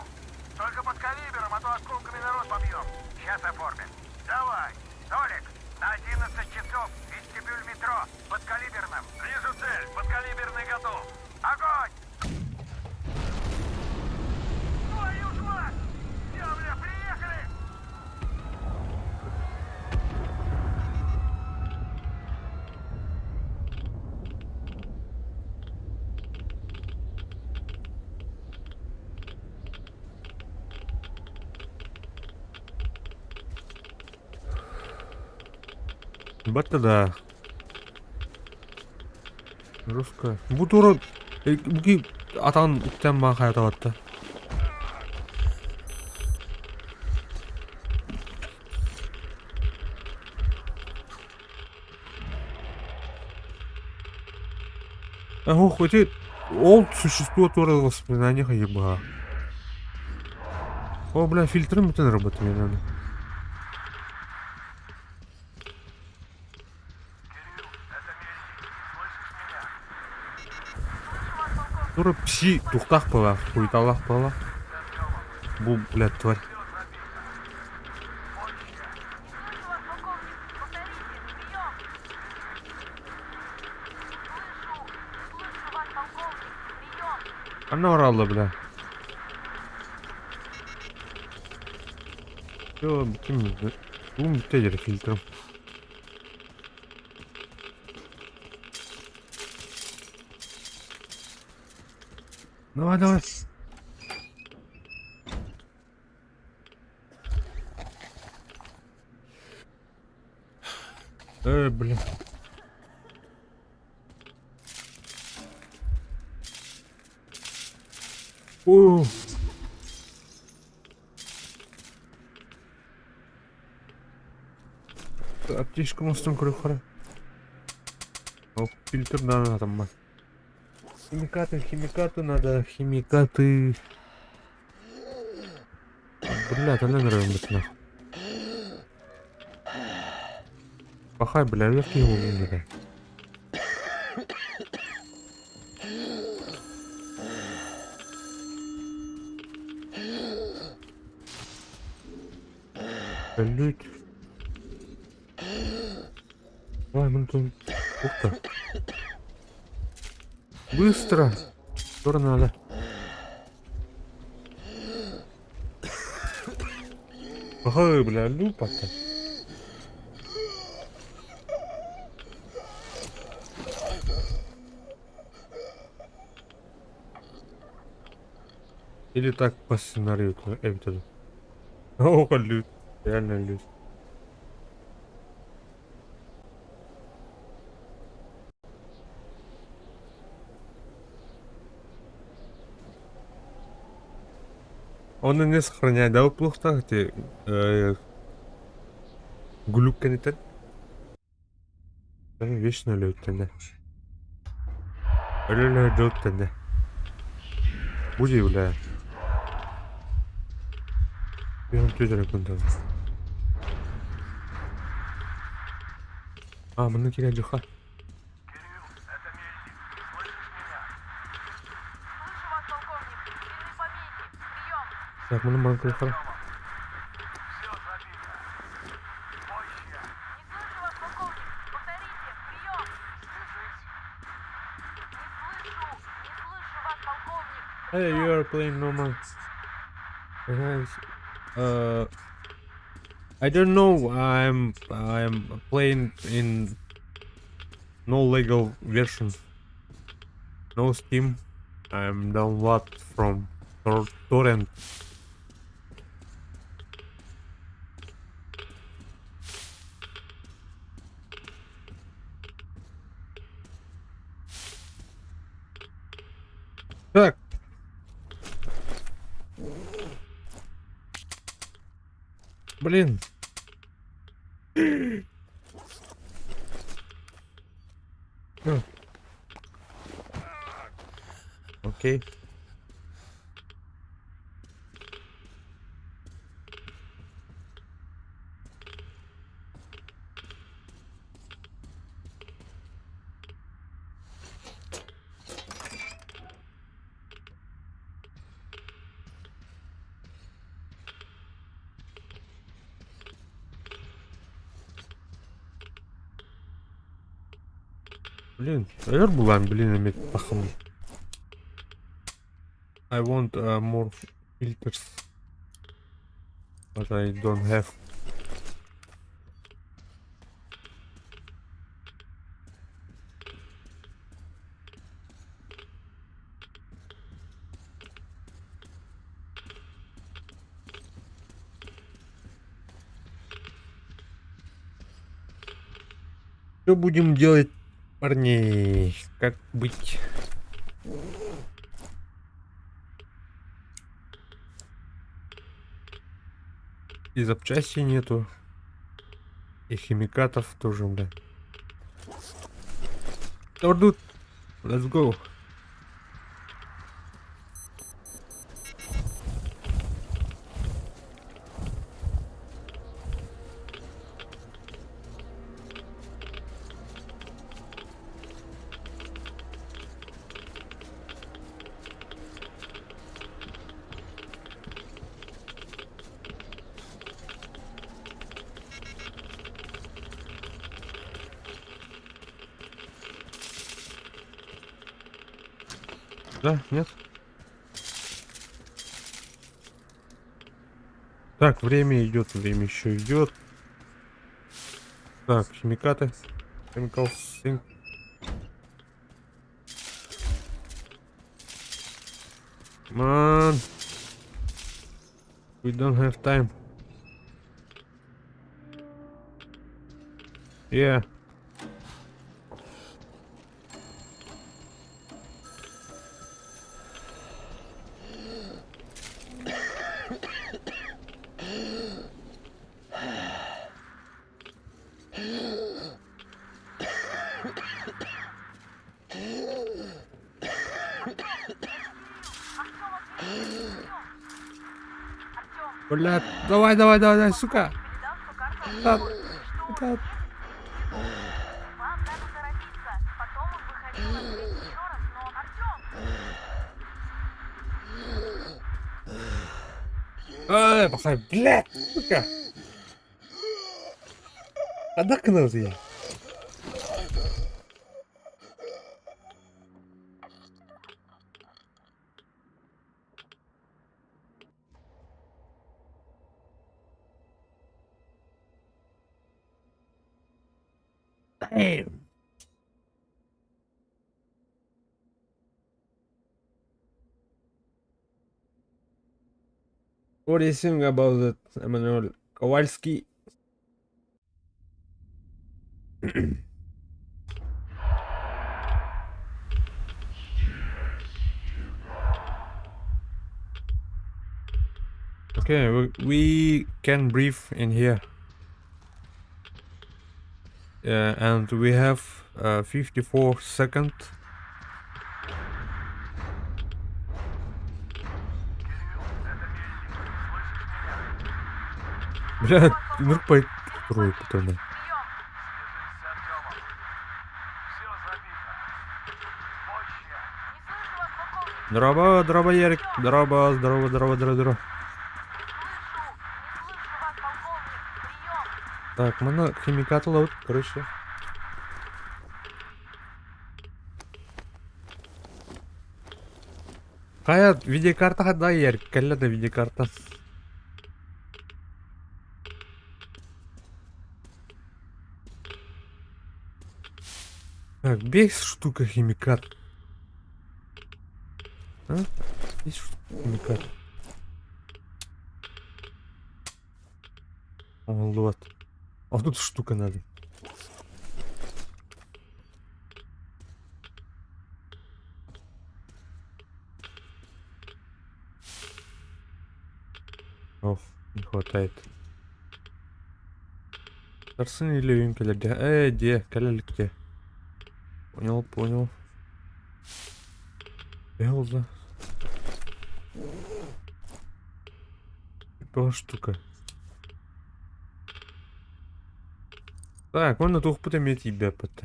Speaker 5: Только под калибером, а то осколками народ побьем. Сейчас оформим. Давай! Толик, на 11 часов вестибюль метро под калиберным. Вижу цель, подкалиберный готов. Огонь! Твою ж мать! Земля, приехали!
Speaker 2: Батта да. Жестко. Бу тура буки атан үктен маа хайата Ох, эти ол существует в воспоминаниях еба. О, бля, фильтры мы работали, наверное. Дура пси тухтах была, хуйталах была. Бу, блядь, тварь. Она орала, бля. Все, ким, бум, тедер фильтром. Давай, давай. Блин. О. Аптечка мостом крюхара. О, фильтр да, там. Химикаты, химикаты надо, химикаты. Бля, это наверное, нахуй. Пахай, бля, легкий его, бля. Блять. Давай, мы тут... Ух ты. Быстро! Скоро надо. Ага, бля, люпа-то. Или так по сценарию это. Ох, лют. Реально лют. Он и не сохраняет, да, плохо ты глюк кенетен. Вечно лют да. Реально лют да. Буди, бля. Бегом тезірек күнді. А, мына келе жуха. Так, мына маған келе қара. Hey, you are playing normal. I don't know. I'm playing in no legal version. No Steam. I'm download from torrent. Так. Блин. Всё. Окей. Блин, өр булан, блин, эми пахым. I want more filters. But I don't have. Что будем делать, парни? Как быть? И запчастей нету. И химикатов тоже, бля. Ордут. Let's go. Да, нет? Так, время идет, время еще идет. Так, химикаты. Chemical sink. Man. We don't have time. Yeah. Бля, давай, давай, давай, давай, сука. Да, да. Эй, пахай, блядь, сука. Хадак гынабытый? Damn. What do you think about that, Emmanuel Kowalski? Okay, we can breathe in here. And we have 54 seconds. Бля, ну по трое потом. Здорово, здорово, Ярик. Здорово, здорово, здорово, здорово, здорово. Так, манна химикат ылабыт, короче. Хайа, видеокарта хадда Ярик, кэллэ да видеокарта. Так, без штука химикат. А? Есть штука химикат. О, вот. А тут штука надо. Ох, не хватает. Сарсын или кэлэр Ээ, де, кэлэ илик де. Понял, понял. Элза. Была штука. Так, уонна туохпут эмиэ тиийбэппит.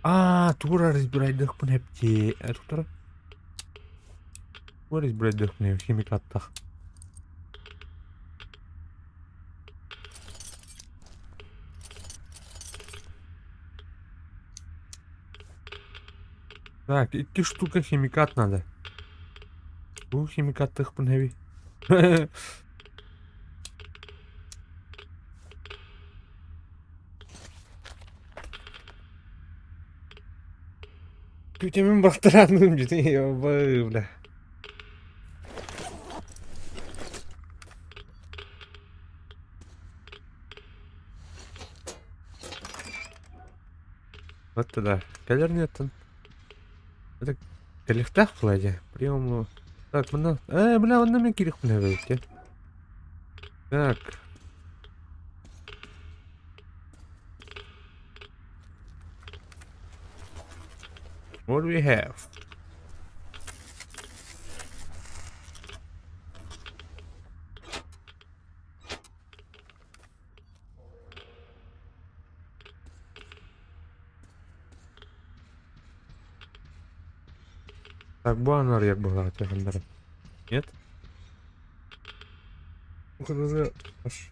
Speaker 2: Аа, тура разбирайдыхпын эптии. Тура. Тура разбирайдыхпын химикаттах. Так, икки штука химикат надо. Бу химикаттыхпын эби. Күтэмин бахтараным дьити бля. Вот туда. Кэлэр неттен. Это кэлихтэх буолла Прием. Так, мына. Э, бля, онно мин киирихпин эбит. Так. What do we have? Так, бу анар буолар Нет? Аж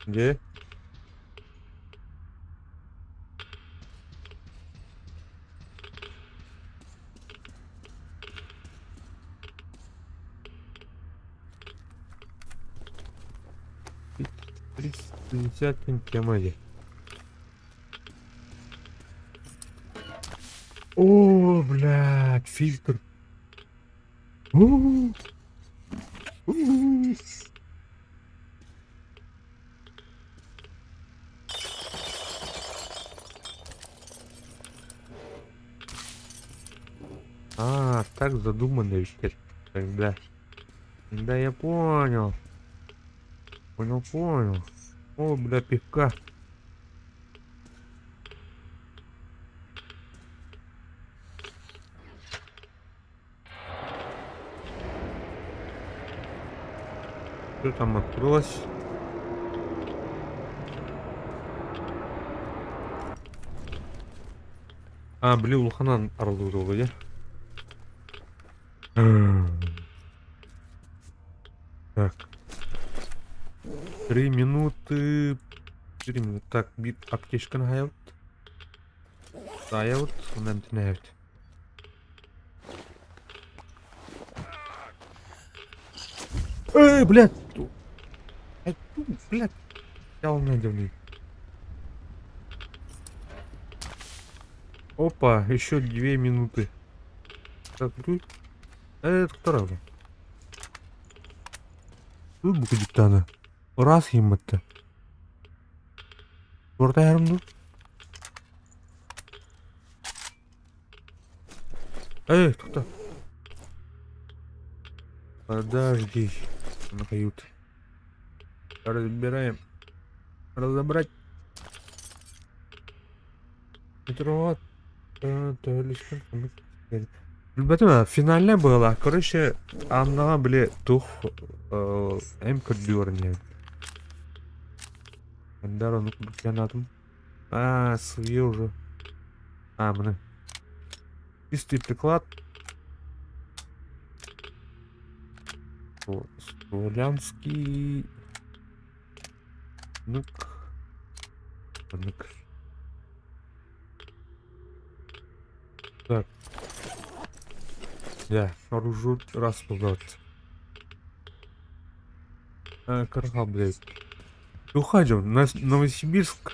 Speaker 2: Где? 30 тема дии. О, блядь, фильтр. У. У. А, так задумано теперь. Тогда. Да я понял. Понял, понял. О, бля, пивка. Что там открылось? А, били улаханан арылдыбыт дии. Так. 3 минуты. 3 минуты. Так, биир аптечканы хайабыт. Таайабыт, онно эмтэнэбит. Эй, блядь! Эй, блядь! Я Опа, еще 2 минуты. Так, тут. Это второй. Тут бу Раз ему-то. Туортайарым Эй, кто? Подожди. На кают. Разбираем. Разобрать. Метро. Билбэтим, финальная была. Короче, аннаҕа били тух эм көрдүүр Эндар ону курдук А, све уже. А, міне. Чистый приклад. Славянский. Ну-ка. Ну-ка. Так. Да, оружие раз назад. А, карга, блядь. Уходим на Новосибирск.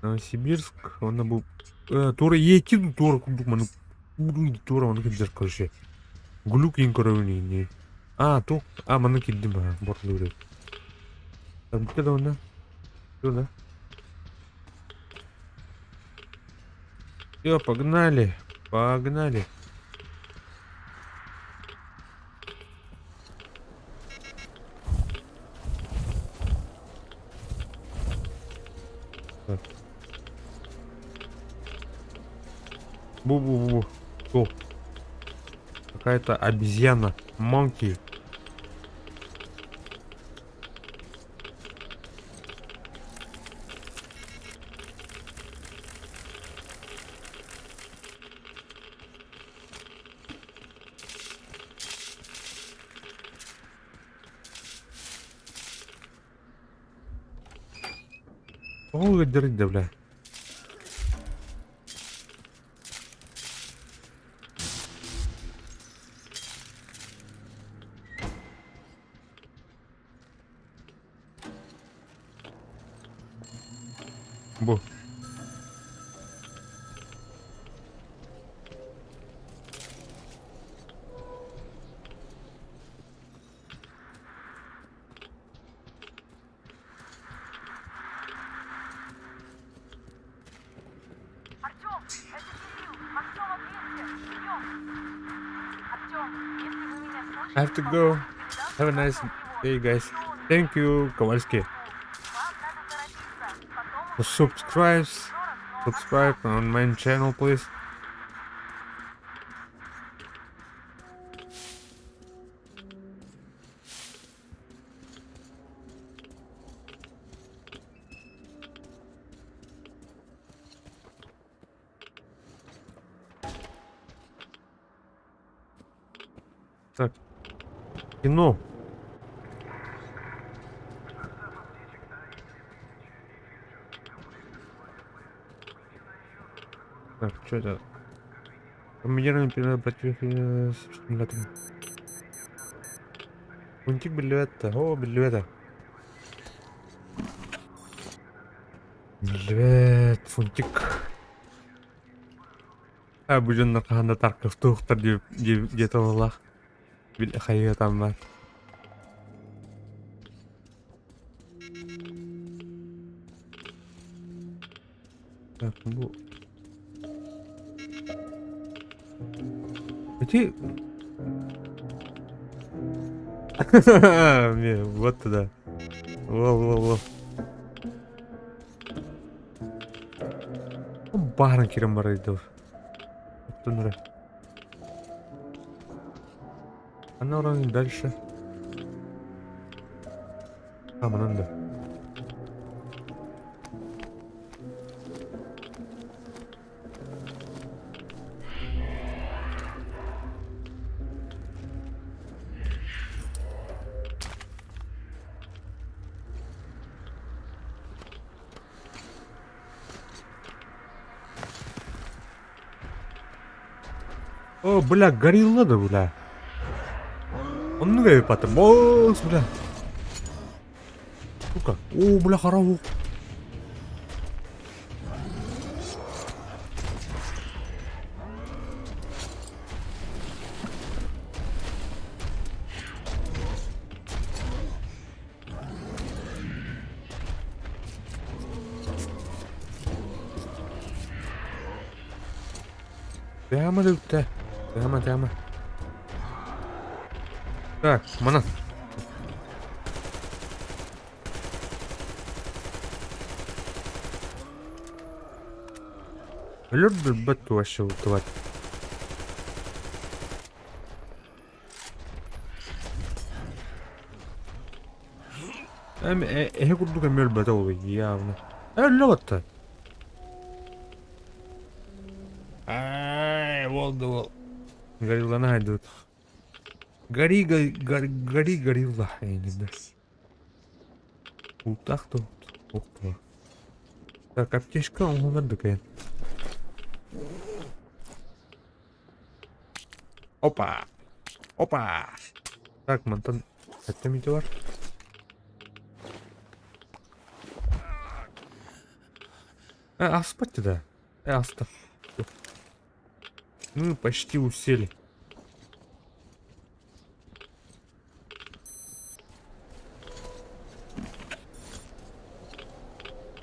Speaker 2: Новосибирск, он был. Тура ети тура курдук маны тура оны кидер короче. Глюк ең көрөүнү не. А, ту, а, маны киддим а, бортлы Так, бүттэ да онна. Всё, да? Все, погнали. Погнали. Бу-бу-бу. О. Какая-то обезьяна. Monkey. Тоҕо ыалдьарый да бля? Бу.
Speaker 7: Артем, это Кирилл. Артем, ответьте. Прием. Артем, если вы меня слышите,
Speaker 2: I have to go.
Speaker 7: полковник передаст
Speaker 2: Have a nice
Speaker 7: завтра у него.
Speaker 2: day, guys. Thank you, Kowalski.
Speaker 7: Вам надо торопиться. Потом
Speaker 2: For subscribes.
Speaker 7: еще раз, но
Speaker 2: Subscribe on my channel, please. Так. Кино. Так, что это? Комбинированный перед против с стимулятором. Пунктик билета. О, билета. Билет, фунтик. А, бу дьоннор хаһан да таркыхтуохтар диэтэ буоллах. Бил хайыатам бар. Так, бу... Ити... Не, вот туда. Во, во, во. Баарын кирен барайдов. Оттон Она уровень дальше. А, манан да. О, бля, горилла да, бля. Оннук эбит Босс, бля. Сука. О, бля, хараву. Прямо да. Прямо, прямо. Так, манан. Өлөр вообще тварь. Эм, эһи курдук эми өлбөтө ол явно. Өллө батта. Ай, болды ол. Горилланы хайдут. Гори, гори, гори, гори, горилла. Не Утах тут. Опа. Так, аптечка, он такая. Опа! Опа! Так, мантан. Это метеор. А спать да? Аста. Мы почти усели.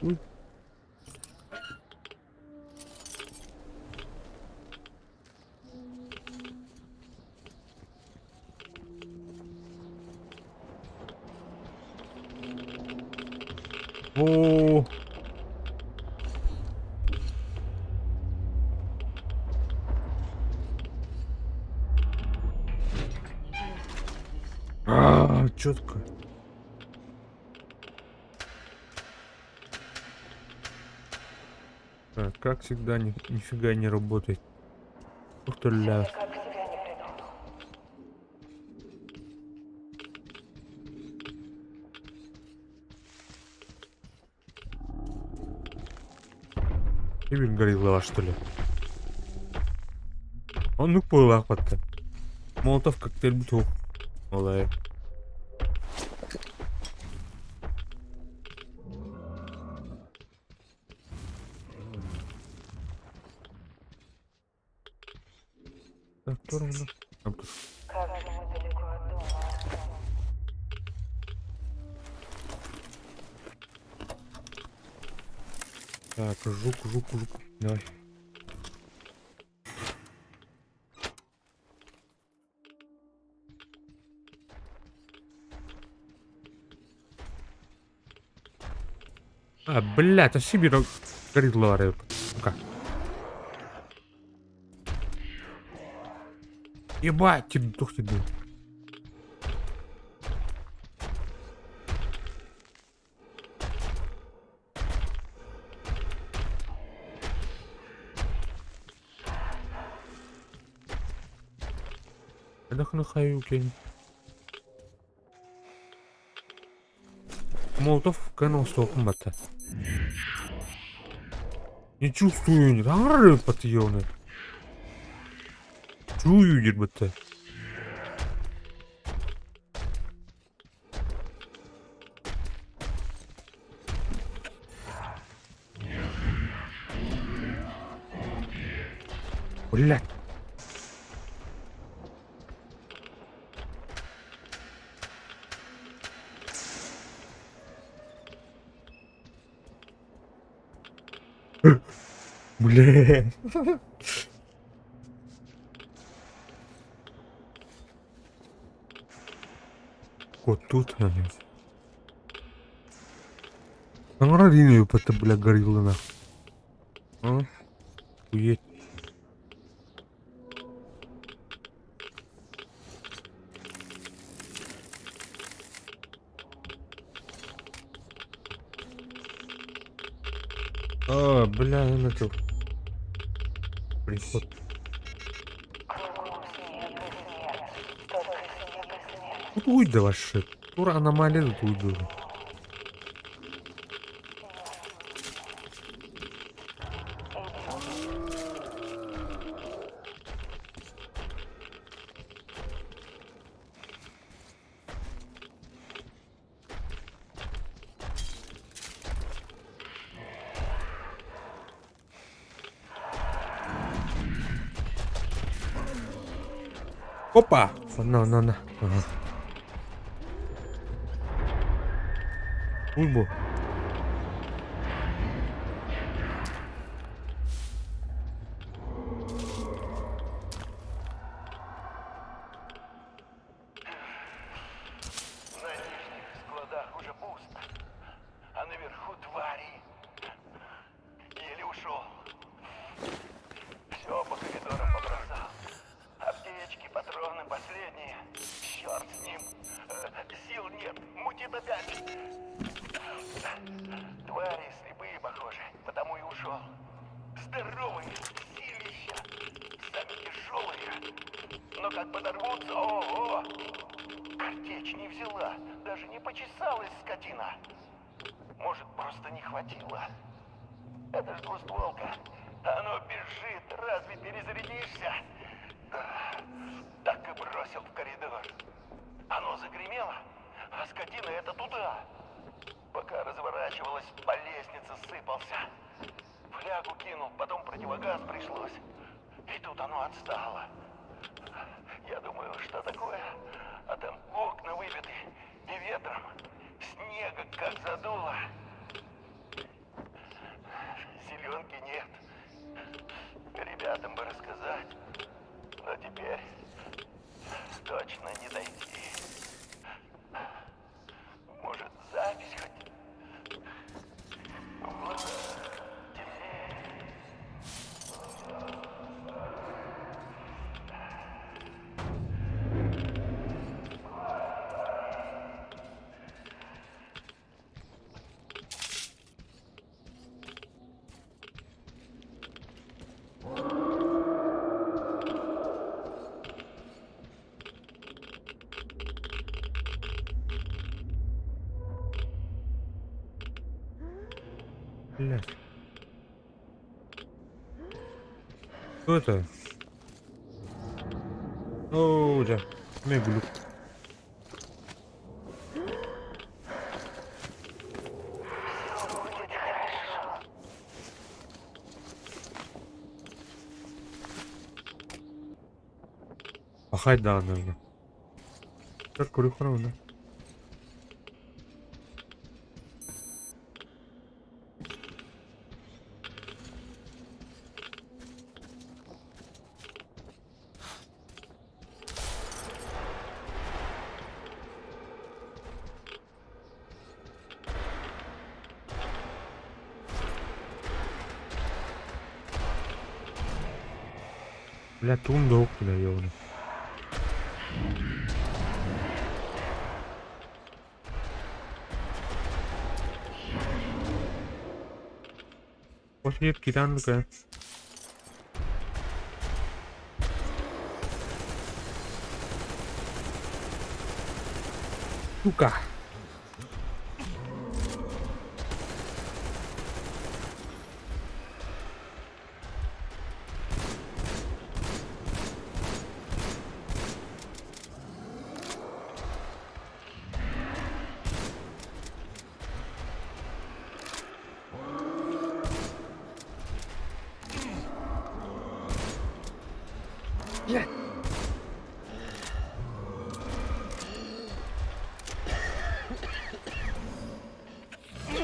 Speaker 2: Ой. О. А, четко. Так, как всегда, ни, нифига не работает. Ух ты, ля. Ты горилла, что ли? Оннук быһыылаах батта. Молотов коктейль бутуох. Олай. Так, тур Так, жук, жук, жук. Давай. А, блядь, а Сибирь горит лавары, сука. Ебать, тебе дух тебе. Хайдах хайукин. Молотов канал столком батта. Не чувствую, рары подъемны. Чую, дербатта. Блять. Бля. Вот тут они. Саҥара линия это, бля, горилла нах. А? Уедь. А, бля, я начал. Приход. Вот уйди вообще. Тур аномалия тут уйду. Опа! На, на, на. Ага. Уйбу.
Speaker 5: На нижних складах уже пусто, а наверху твари. Еле ушел. Все по коридорам побросал. Аптечки, патроны последние. Черт с ним. Сил нет, мутит опять. Твари слепые, похоже, потому и ушел. Здоровые, силища. Сами тяжелые. Но как подорвутся, ого! Картечь не взяла, даже не почесалась скотина. Может, просто не хватило. Это ж двустволка. Оно бежит, разве перезарядишься? Так и бросил в коридор. Оно загремело, а скотина это туда. Пока разворачивалась, по лестнице сыпался. Флягу кинул, потом противогаз пришлось. И тут оно отстало. Я думаю, что такое? А там окна выбиты, и ветром, снега как задуло. Зеленки нет. Ребятам бы рассказать. Но теперь точно не дойти. Может, запись хоть? В глазах темнеет.
Speaker 2: Блядь. Кто это? Оо, дьэ, эмиэ глюк. Пахать даҕаны. Көр көрүөххэ уонна. Бля, тугум да ук бля, ёбаный. Офигеть, кидан такая. Сука!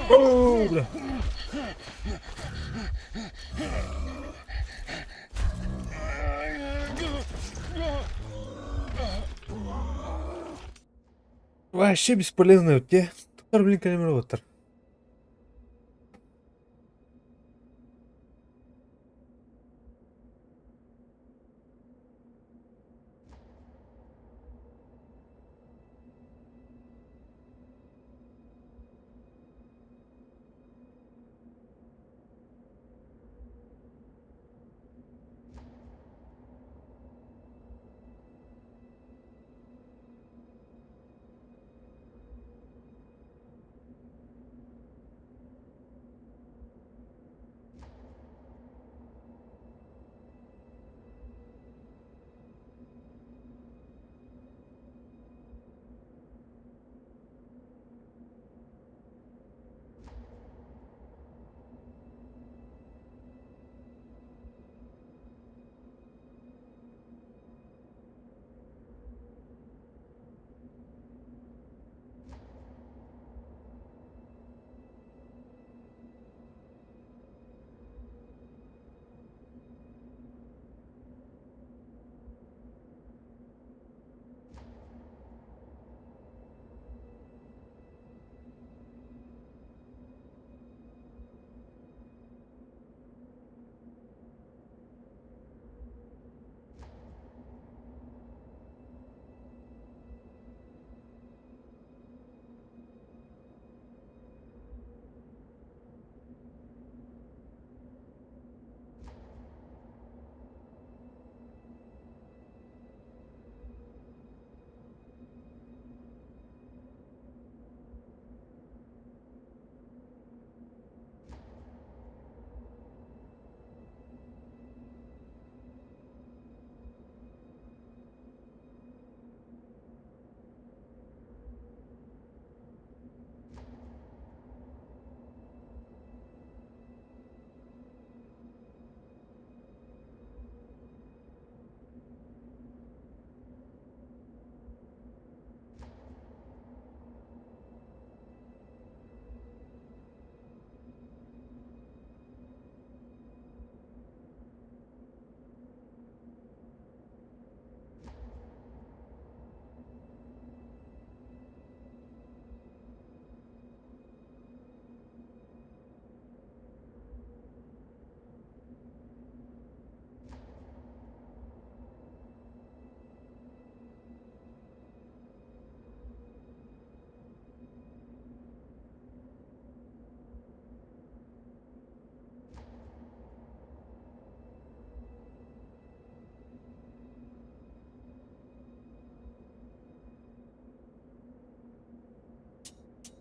Speaker 2: Оо, бля. Вообще бесполезный вот те. Туттар, блин, камера оттар.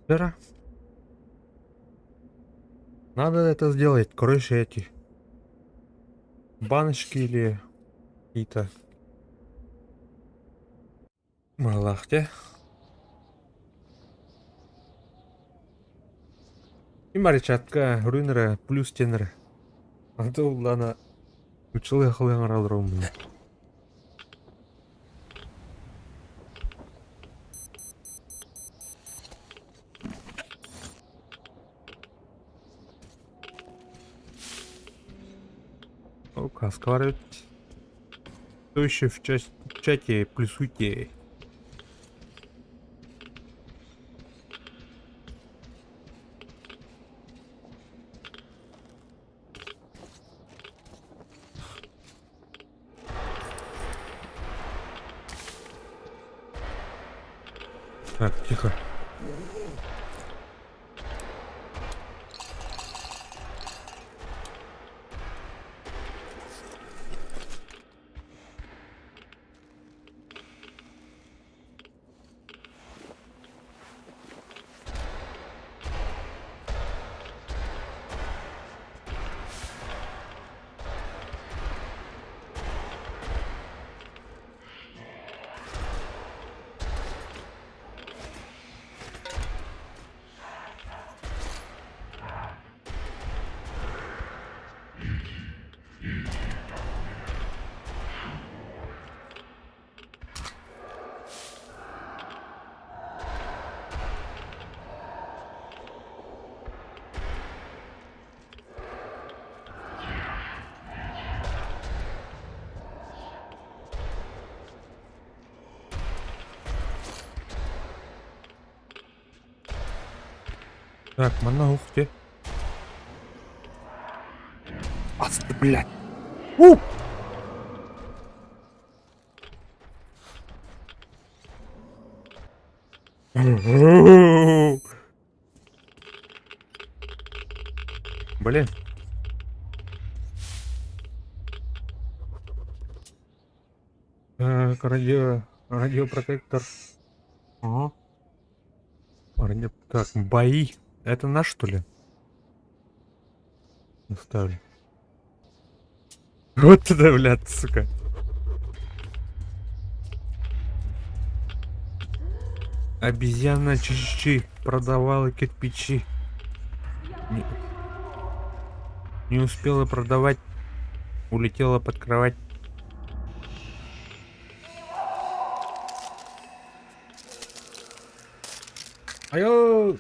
Speaker 2: Дыра. Надо это сделать, короче, эти баночки или какие-то быһалаах дьэ. Ким баар чатка руин эрэ плюс диэн эрэ. Антон уллаана училы халыан аралар О, каска бар эбит. Кто еще в чате плюсуйте. Так, тихо. Так, манна ух ты. Ас, блядь. У! Блин. Так, радио, радиопротектор. Ага. Радио... Так, бои. Это наш, что ли? Оставили. Вот туда, блядь, сука. Обезьяна чичи продавала кирпичи. Не, не успела продавать. Улетела под кровать. Айо!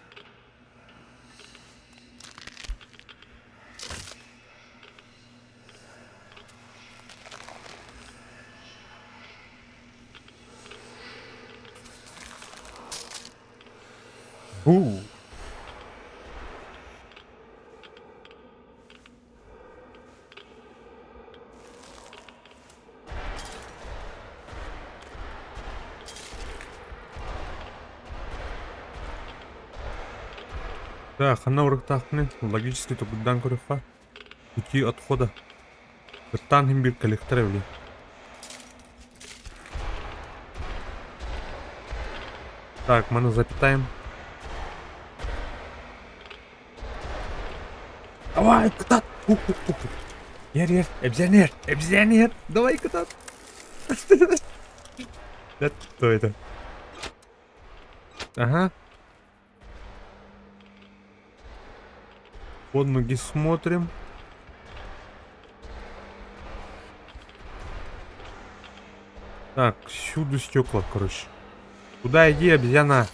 Speaker 2: У. Так, ханна уруктаахпыный логически тугуйдаан көрүөххэ. Пути отхода. Кыттаан иһин биир коллектор эбили. Так, маны запитаем. Давай, кытат! Ер, ер, обезьянер, обезьянер, давай кытат! Это кто это? Ага. Под ноги смотрим. Так, всюду стекла, короче. Куда иди, обезьяна?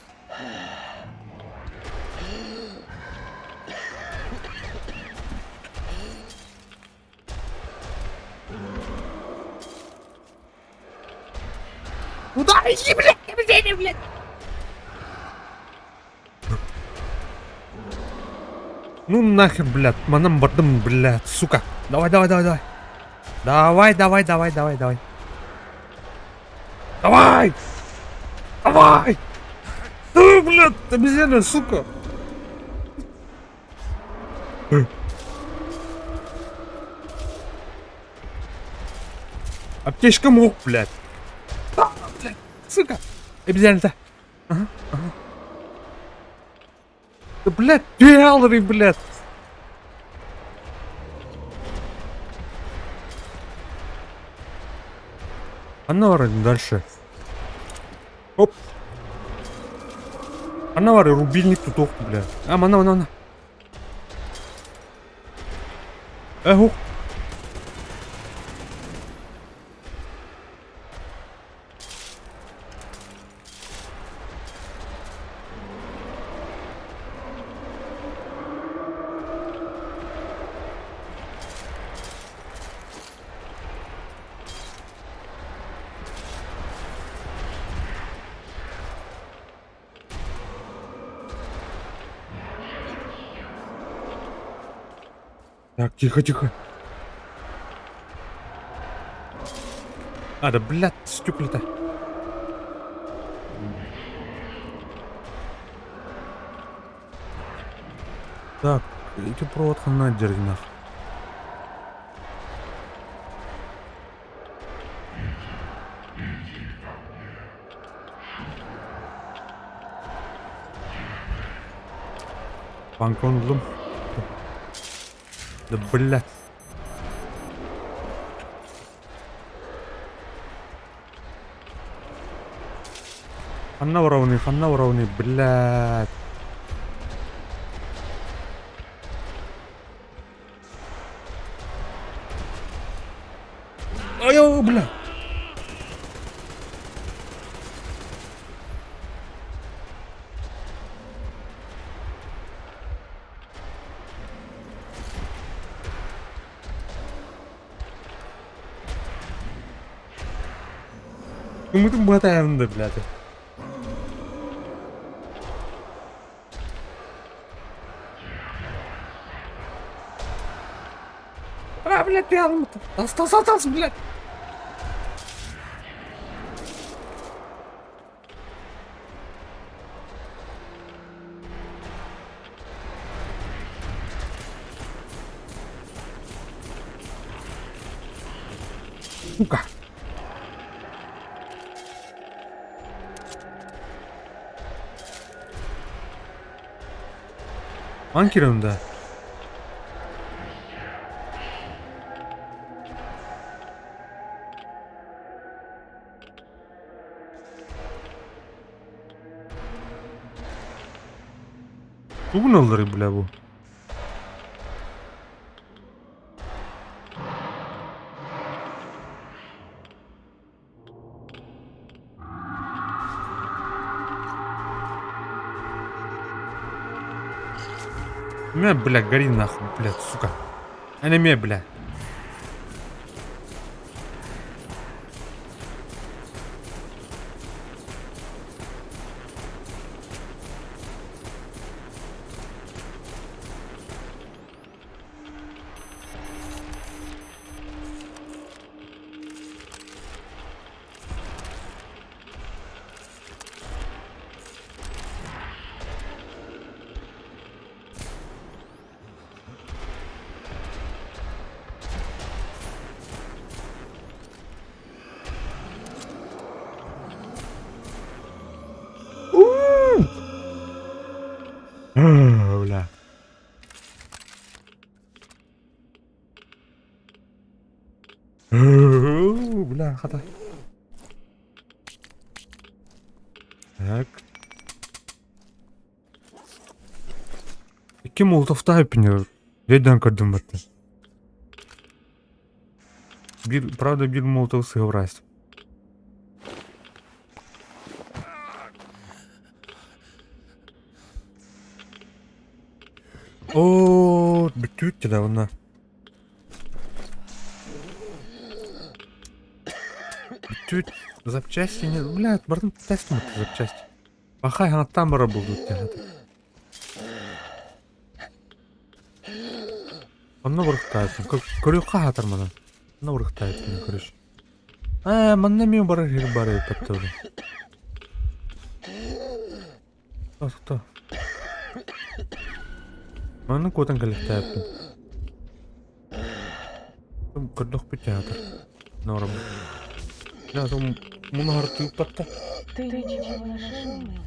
Speaker 2: Куда иди, блядь, обезьяна, блядь? Ну нахер, блядь, манан бардым, блядь, сука. Давай, давай, давай, давай. Давай, давай, давай, давай, давай. Давай! Давай! Ты, блядь, обезьяна, сука! Аптечка мог, блядь. А, блядь, сука! Обезьяна-то. Ага, ага. Да, блядь, пиалры, блядь. Ханна барабын дальше? Оп! Ханна бары рубильник тутуох, бля. А, манна, манна, манна. Э, хук. Так, тихо, тихо. А, да, блядь, стеклята. Так, ити провод ханна дьэргинэх. Банкон ыллым. Да блядь. Ханна барабыный, ханна барабыный, блядь. Айо, бля. Умытым быһа да, блядь. А, блядь, ты Тас, тас, тас, блядь. Сука. Анкером, да. Тугун ылларый, бля, бу? Мэ, бля, гори нахуй, блядь, сука. Аниме, бля. Бля. Бля, хата. Так. Икки молотовтаах эппинер. Өйдөөн көрдүм баттан. Биир, правда, биир молотов сыһыбыраас. Оо, бүттүбүт да онно. Бүттүбүт запчасти не... Бля, бардым тест запчасти. Пахай хаҥаттаан барар буолбут диэн. Онно барыктаабыппын. Көрүөххэ аһаатар манан. Онно барыктаабыппын көрүш. Ээ, манна эмиэ барар иһэр баар эбит баттабын. Тохто. Манна куотан кэлэхтээппин. Көрдөхпүт театр. Норм. Да, там мунар тыыппатта.
Speaker 7: Ты ничего не нашел, милый?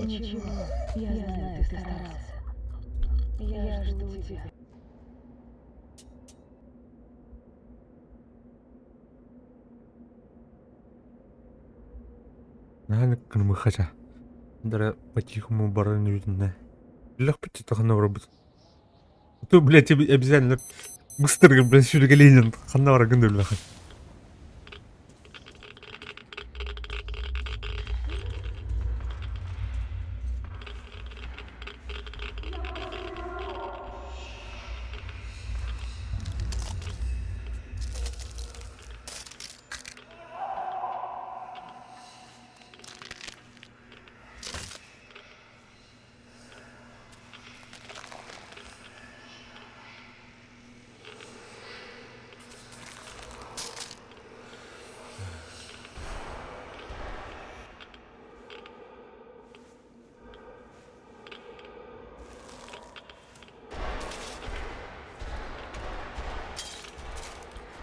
Speaker 7: Ничего. Я знаю, ты старался. Я жду тебя.
Speaker 2: Наһаа кынымыхача. Дара по-тихому баран үүтүнэ. Лөхпүт ханна барбыт. Ту, блядь, обязательно быстро, блядь, сүргэлиинэн ханна бараргын да билэхин.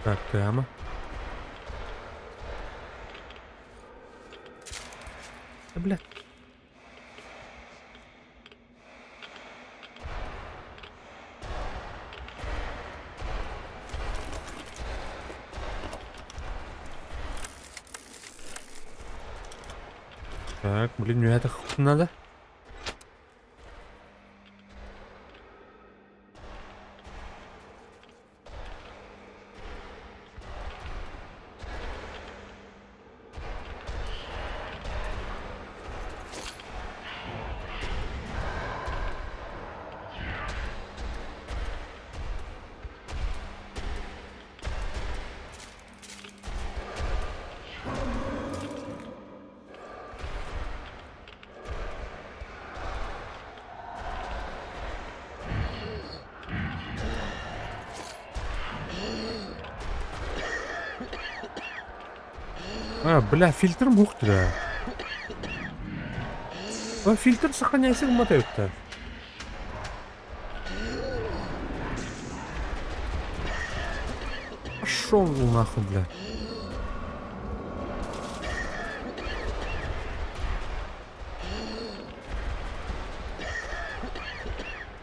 Speaker 2: Так, прямо. Да, бля. Так, блин, мне это надо. А, бля, фильтр мух туда. А, фильтр сохраняйся мотают-то. Пошел нахуй, бля.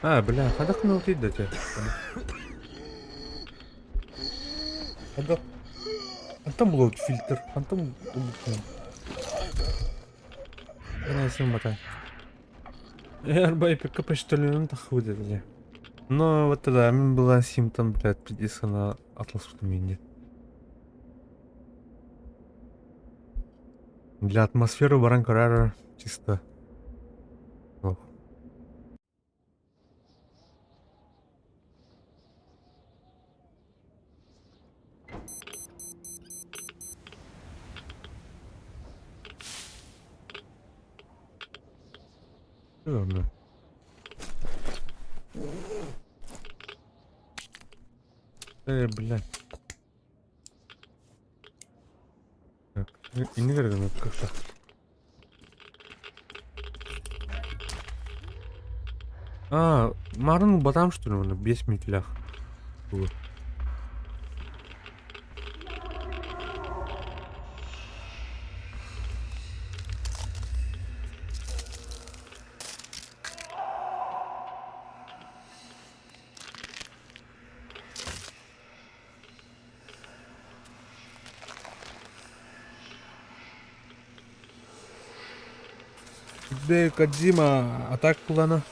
Speaker 2: А, бля, хадах не утить Хадах. Антон был фильтр. Антон Эрбай почтальон тахуды, бля. Но вот тогда мин была симптом, блядь, придисана атлас мини. Для атмосферы баран карара чисто. Ох. Ладно. Бля. Так, не верно, как-то. А, Марн батам что ли, он без метлях. Хидео Кодзима атак плана.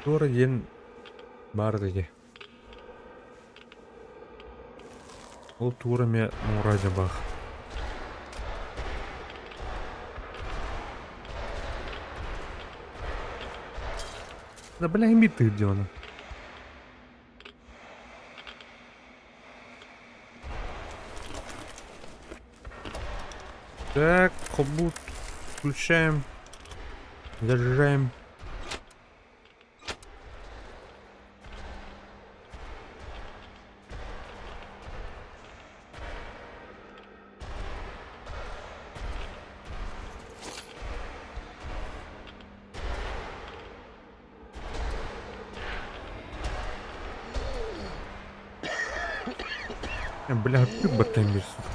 Speaker 2: Туора диэн баар диye. Ол туора эмиэ муора дьабаах. Да бля имбит где она? Так, хобут включаем. Заряжаем. Бля, ты батэмир, сука.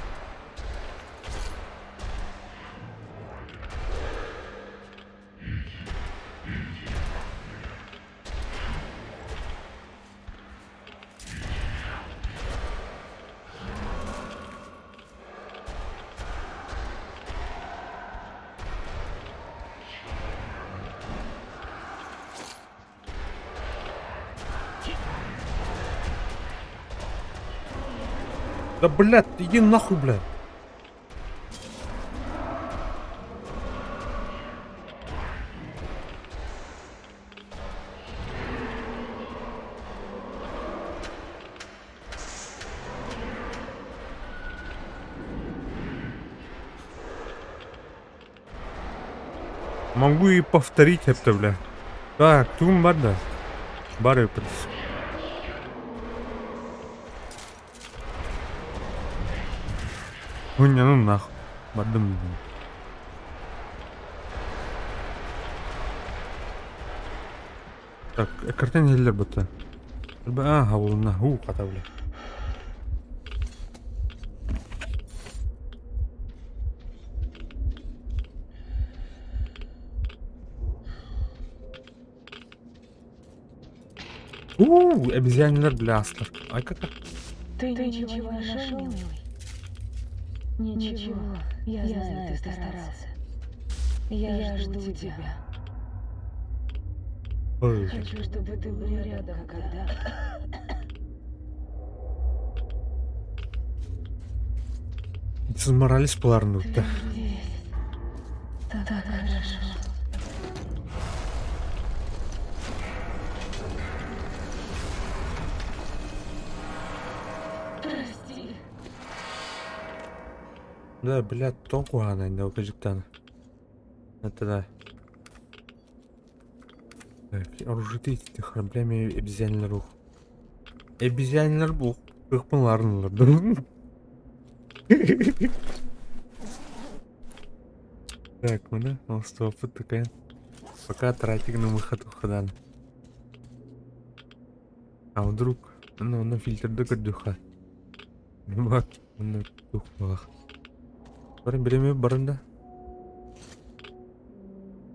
Speaker 2: Да блядь, иди нахуй, блядь. Могу и повторить это, бля. Так, тугум бар да? Бар эбит. Хуйня, ну нахуй. Бардым. Так, картин иһиллэр бутта. Аа, хабылынна. Уу, хата, бля. Уу, обезьянилар бля астар. Ай как
Speaker 8: Ты, Ты ничего не нашел, милый? Ничего. Я, Я знаю, ты старался. Я, Я жду тебя.
Speaker 2: Ой.
Speaker 8: Хочу, чтобы ты был рядом, когда...
Speaker 2: Моралес буларын
Speaker 8: Ты здесь. Так, так хорошо. Прости.
Speaker 2: Да, блядь, тоҥ куһаҕан инде кыдьыктаан. Это да. Так, оружие проблеме обезьянилар ух. Обезьянилар бу ыкпынларынлар. Так, мына опыт такая. Пока тратик на выход уходан. А вдруг, ну, на фильтрда көрдүхха. Бак, онно тух буолах. Барын биреме барын да.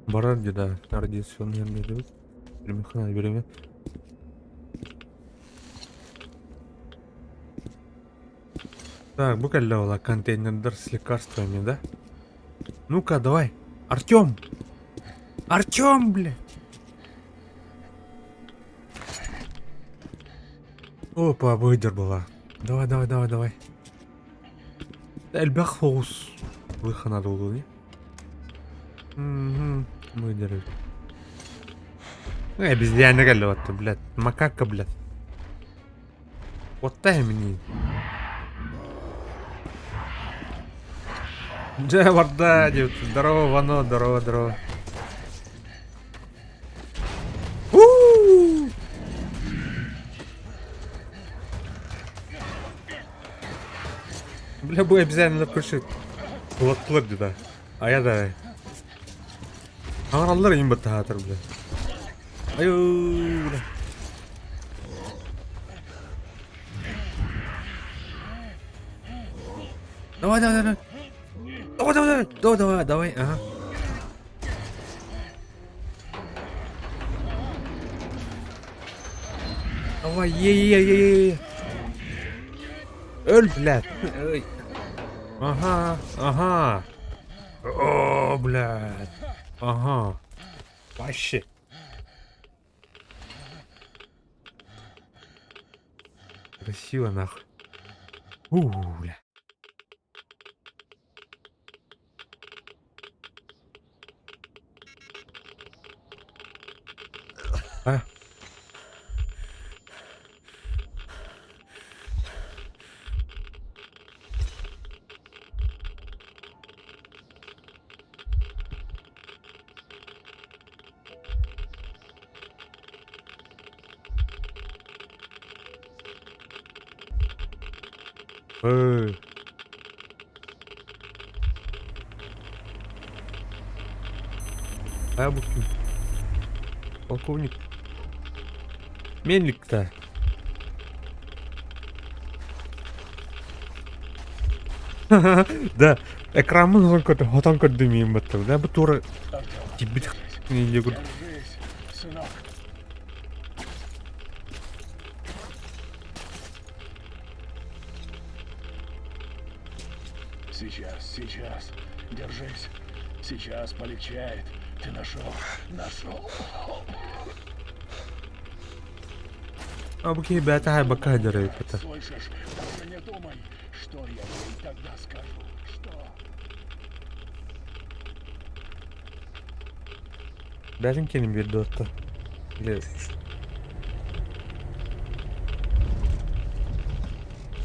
Speaker 2: Барар дии да, радиационный эмнелибит. Биремехана биреме. Так, бу кэллэ буолла контейнердар с лекарствами, да? Ну-ка, давай. Артем! Артем, бля! Опа, выдер была. Давай, давай, давай, давай. Элбэх соҕус выхана буолуо дии. Мгм, выдержит. Э, обезьяна кэллэ батта, блядь. Макака, блядь. Оттай мини. Дьэ, барда, диэбит. Здорово, Вано, здорово, здорово. У! Бля, бу обязательно көрсө Кулаттылар да. А я да. Хаҥараллар иин баттаһаатар бля. Айуу, бля. Давай, давай, давай. Давай, давай, давай, давай, давай, ага. Давай, е-е-е-е-е. Өл, блядь. Ой. Ага, ага. О, блядь. Ага. Вообще. Красиво, нахуй. У, бля. А? Эй. А бу ким? Полковник. Мельник-то. Да, экраммын хотон көрдүм миин баттым. Да, бу туора тибит
Speaker 4: Держись, сынок. Сейчас, сейчас. Держись. Сейчас полегчает. Ты нашел, нашел.
Speaker 2: А бу киһи бэйэтэ хайбакка сылдьар эбит
Speaker 4: Слышишь? Даже не думай. Что я ей тогда скажу? Что?
Speaker 2: Бэйэтин киэнин биэрдэ отто. Или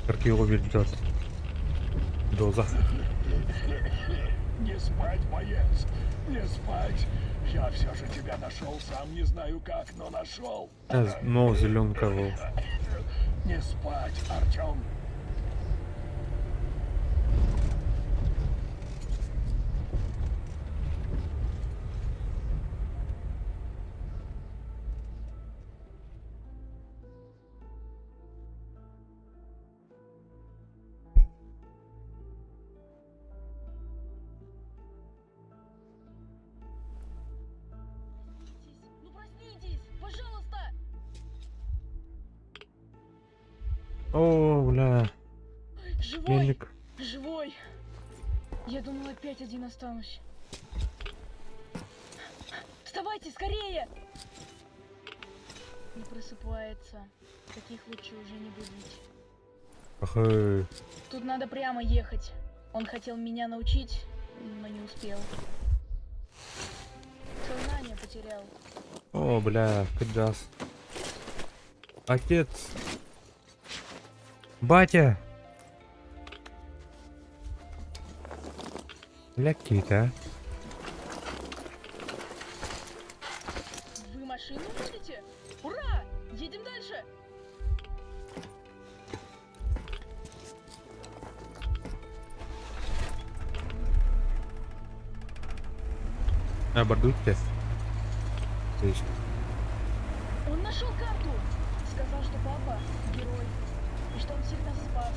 Speaker 2: Аркиоҕа биэрбитэ от. Доза.
Speaker 4: Не спать, боец! Не спать! Я все же тебя нашел, сам не знаю как, но нашел.
Speaker 2: Но зеленка был.
Speaker 4: Не спать, Артем.
Speaker 3: Ну проснитесь, пожалуйста!
Speaker 2: О, бля.
Speaker 3: Живой!
Speaker 2: Мельник.
Speaker 3: Живой! Я думала, опять один останусь. Вставайте скорее! Не просыпается. Таких лучше уже не будить.
Speaker 2: Ах,
Speaker 3: Тут надо прямо ехать. Он хотел меня научить, но не успел. Сознание потерял.
Speaker 2: О, бля, кыдас. Отец. Батя. Бля, а.
Speaker 3: Вы машину водите? Ура! Едем дальше!
Speaker 2: А, бардуйте. То есть,
Speaker 3: Он нашел карту! Сказал, что папа герой, и что он всех нас спас.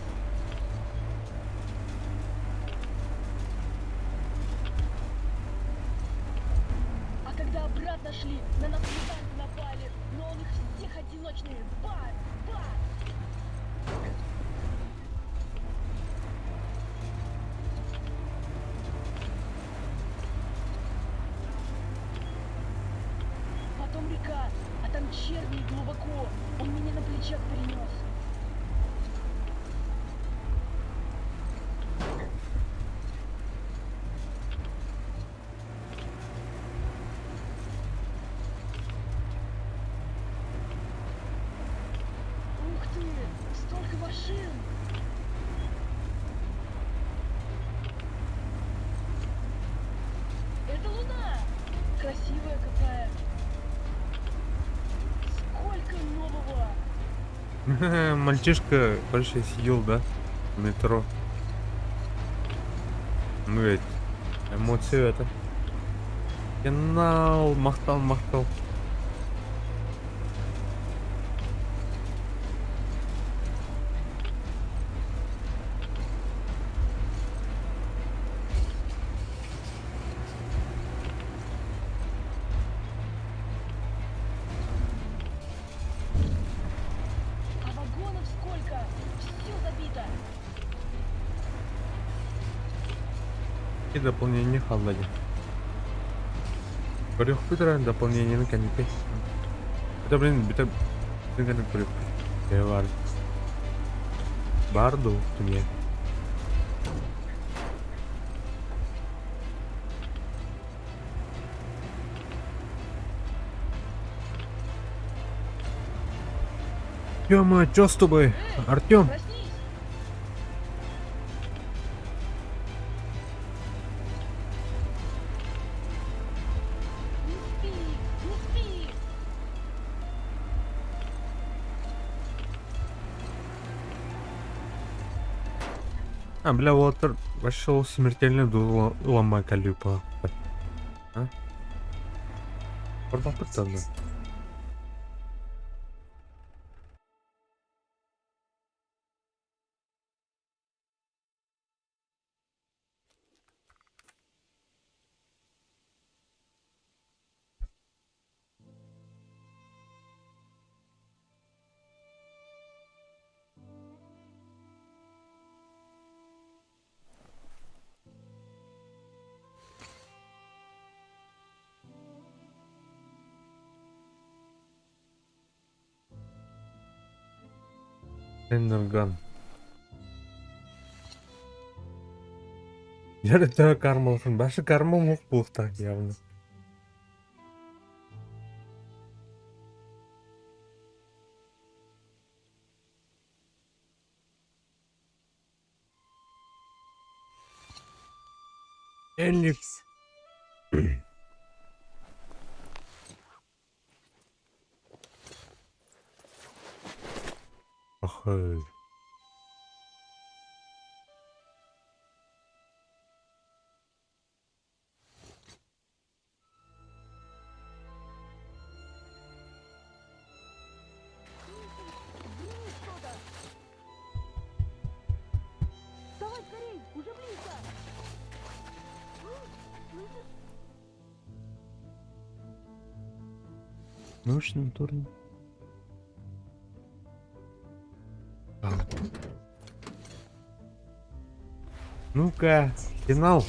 Speaker 3: А когда обратно шли, на нас мутанты напали, но он их всех одиночными. Ба! Ба! Потом река, а там черви и глубоко. Он меня на плечах перенес. Ух ты, столько машин! Это луна! Красивая какая! Сколько нового!
Speaker 2: Мальчишка, короче, сидел, да? В метро. Ну ведь, эмоции это. Финал, махтал, махтал.
Speaker 3: А вагонов сколько! Все забито!
Speaker 2: И дополнение холоде. Көрүөхпүт дополнение кэнники. Это, блин, это... Это көрүөхпүт. Бар. Бар дуу, түнэ. Тёма, чё с тобой? Артём?
Speaker 3: Проснись! Не спи! Не спи!
Speaker 2: А, бля, Уолтер вошел смертельно ломай калюпа. А? Порбапыттан. Эндерган. Дьэ төһө кармалаһын, башы карма мух буолуохтаах явно. Элли Охой.
Speaker 7: Давай скорей, уже близко. Слышишь?
Speaker 2: Научный турник. Ну-ка, финал.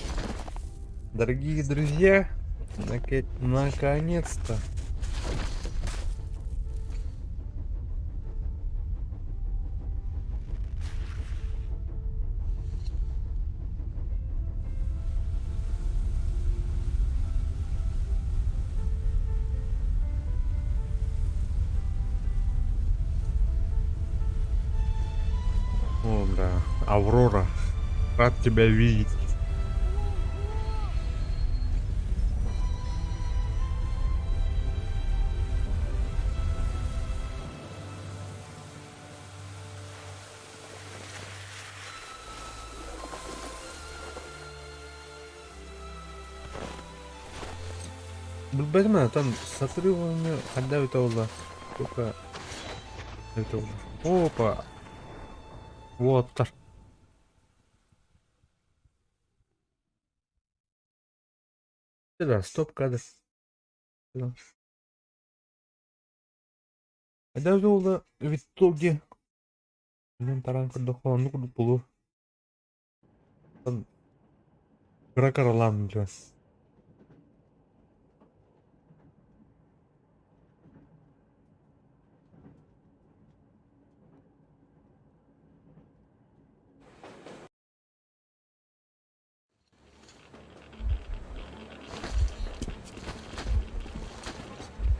Speaker 2: Дорогие друзья, наконец-то. О, да. Аврора. Рад тебя видеть. Билбэтим там сатырыыланы ханна эбитэ буолла? Только эбитэ буолла. Опа! Уоттар. Да, стоп кадр. Да. Хайдах эбитэ буолла в итоге Онон тараан көрдөххө оннук курдук буолуо. Кыра кыралаан дьон.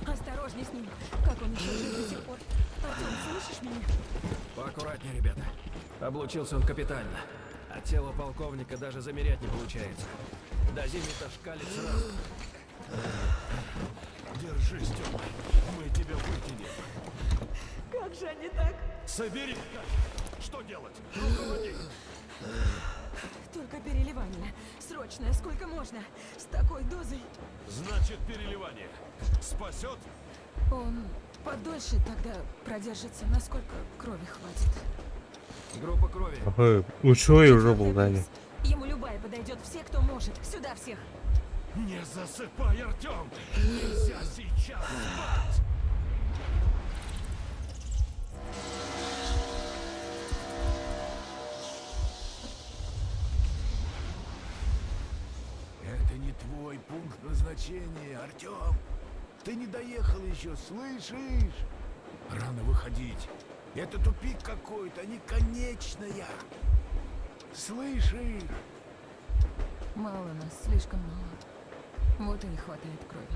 Speaker 8: Осторожней с ним. Как он еще жив до сих пор? Артем, слышишь меня?
Speaker 4: Поаккуратнее, ребята. Облучился он капитально. А тело полковника даже замерять не получается. Дозиметр шкалит сразу.
Speaker 9: Держись, Тёма. Мы тебя вытянем.
Speaker 8: Как же они так?
Speaker 9: Собери! Что делать? Руководи!
Speaker 8: Только переливание. Срочное, сколько можно? С такой дозой.
Speaker 9: Значит, переливание. Спасет?
Speaker 8: Он подольше тогда продержится, насколько крови хватит.
Speaker 4: Группа крови.
Speaker 2: Ага, Учой уже был,
Speaker 8: Четвертый
Speaker 2: да.
Speaker 8: плюс. Ему любая подойдет, все, кто может. Сюда всех.
Speaker 9: Не засыпай, Артем! Нельзя сейчас спать!
Speaker 10: Это не твой пункт назначения, Артем. Ты не доехал еще, слышишь? Рано выходить. Это тупик какой-то, а не конечная. Слышишь?
Speaker 8: Мало нас, слишком мало. Вот и не хватает крови.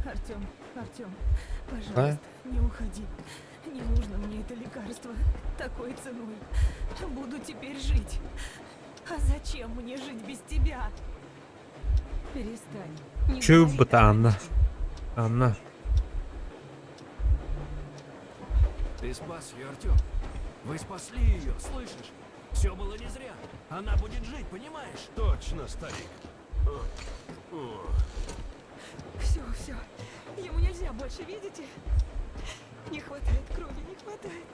Speaker 8: Артем, Артем, пожалуйста, не уходи. Не нужно мне это лекарство. Такой ценой. Буду теперь жить. А зачем мне жить без тебя? Перестань. Не
Speaker 2: Чү
Speaker 8: говори
Speaker 2: быта
Speaker 8: так,
Speaker 2: Анна.
Speaker 8: Артем.
Speaker 2: Анна.
Speaker 4: Ты спас ее, Артем. Вы спасли ее, слышишь? Все было не зря. Она будет жить, понимаешь?
Speaker 9: Точно, старик. О, о.
Speaker 8: Все, все. Ему нельзя больше, видите? Не хватает крови, не хватает.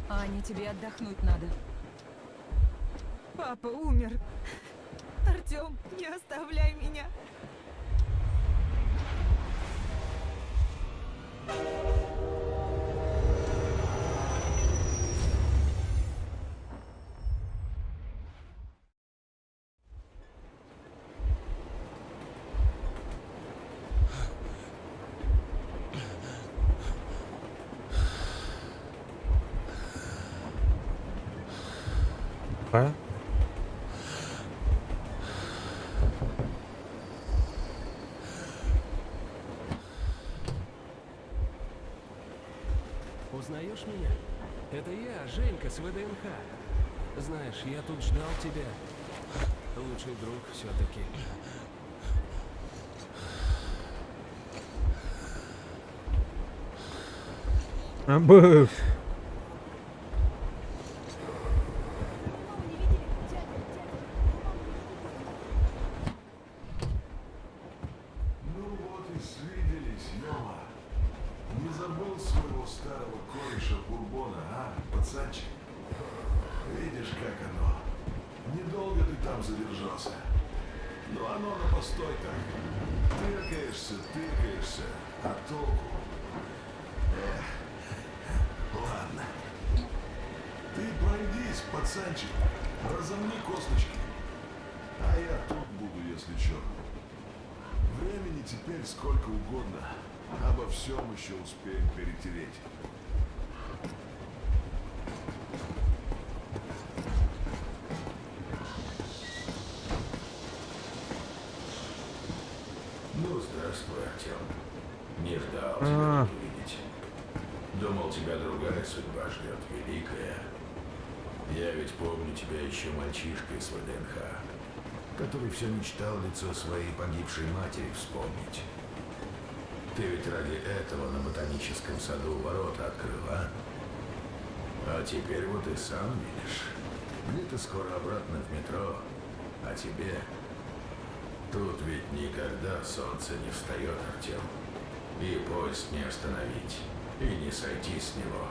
Speaker 8: Аня, тебе отдохнуть надо. Папа умер. Артем, не оставляй меня.
Speaker 2: Хайа?
Speaker 4: Узнаешь меня? Это я, Женька с ВДНХ. Знаешь, я тут ждал тебя. Лучший друг все-таки.
Speaker 2: Быв.
Speaker 3: Маму не видели? Дядя, дядя, вы маму не видели?
Speaker 10: Ну вот и свиделись, Ёма. Не забыл своего старого кореша Бурбона, а, пацанчик? Видишь, как оно. Недолго ты там задержался. Ну оно на постой так. Тыркаешься, тыркаешься, а толку? Эх, ладно. Ты пройдись, пацанчик, разомни косточки. А я тут буду, если чё. Времени теперь сколько угодно. Обо всем еще успеем перетереть.
Speaker 11: Ну, здравствуй, Артем. Не ждал тебя
Speaker 2: А.
Speaker 11: тут увидеть. Думал, тебя другая судьба ждет, великая. Я ведь помню тебя еще мальчишкой с ВДНХ, который все мечтал лицо своей погибшей матери вспомнить. Ты ведь ради этого на ботаническом саду ворота открыл, а? А теперь вот и сам видишь. Мне-то скоро обратно в метро, а тебе Тут ведь никогда солнце не встает, Артем. И поезд не остановить, и не сойти с него.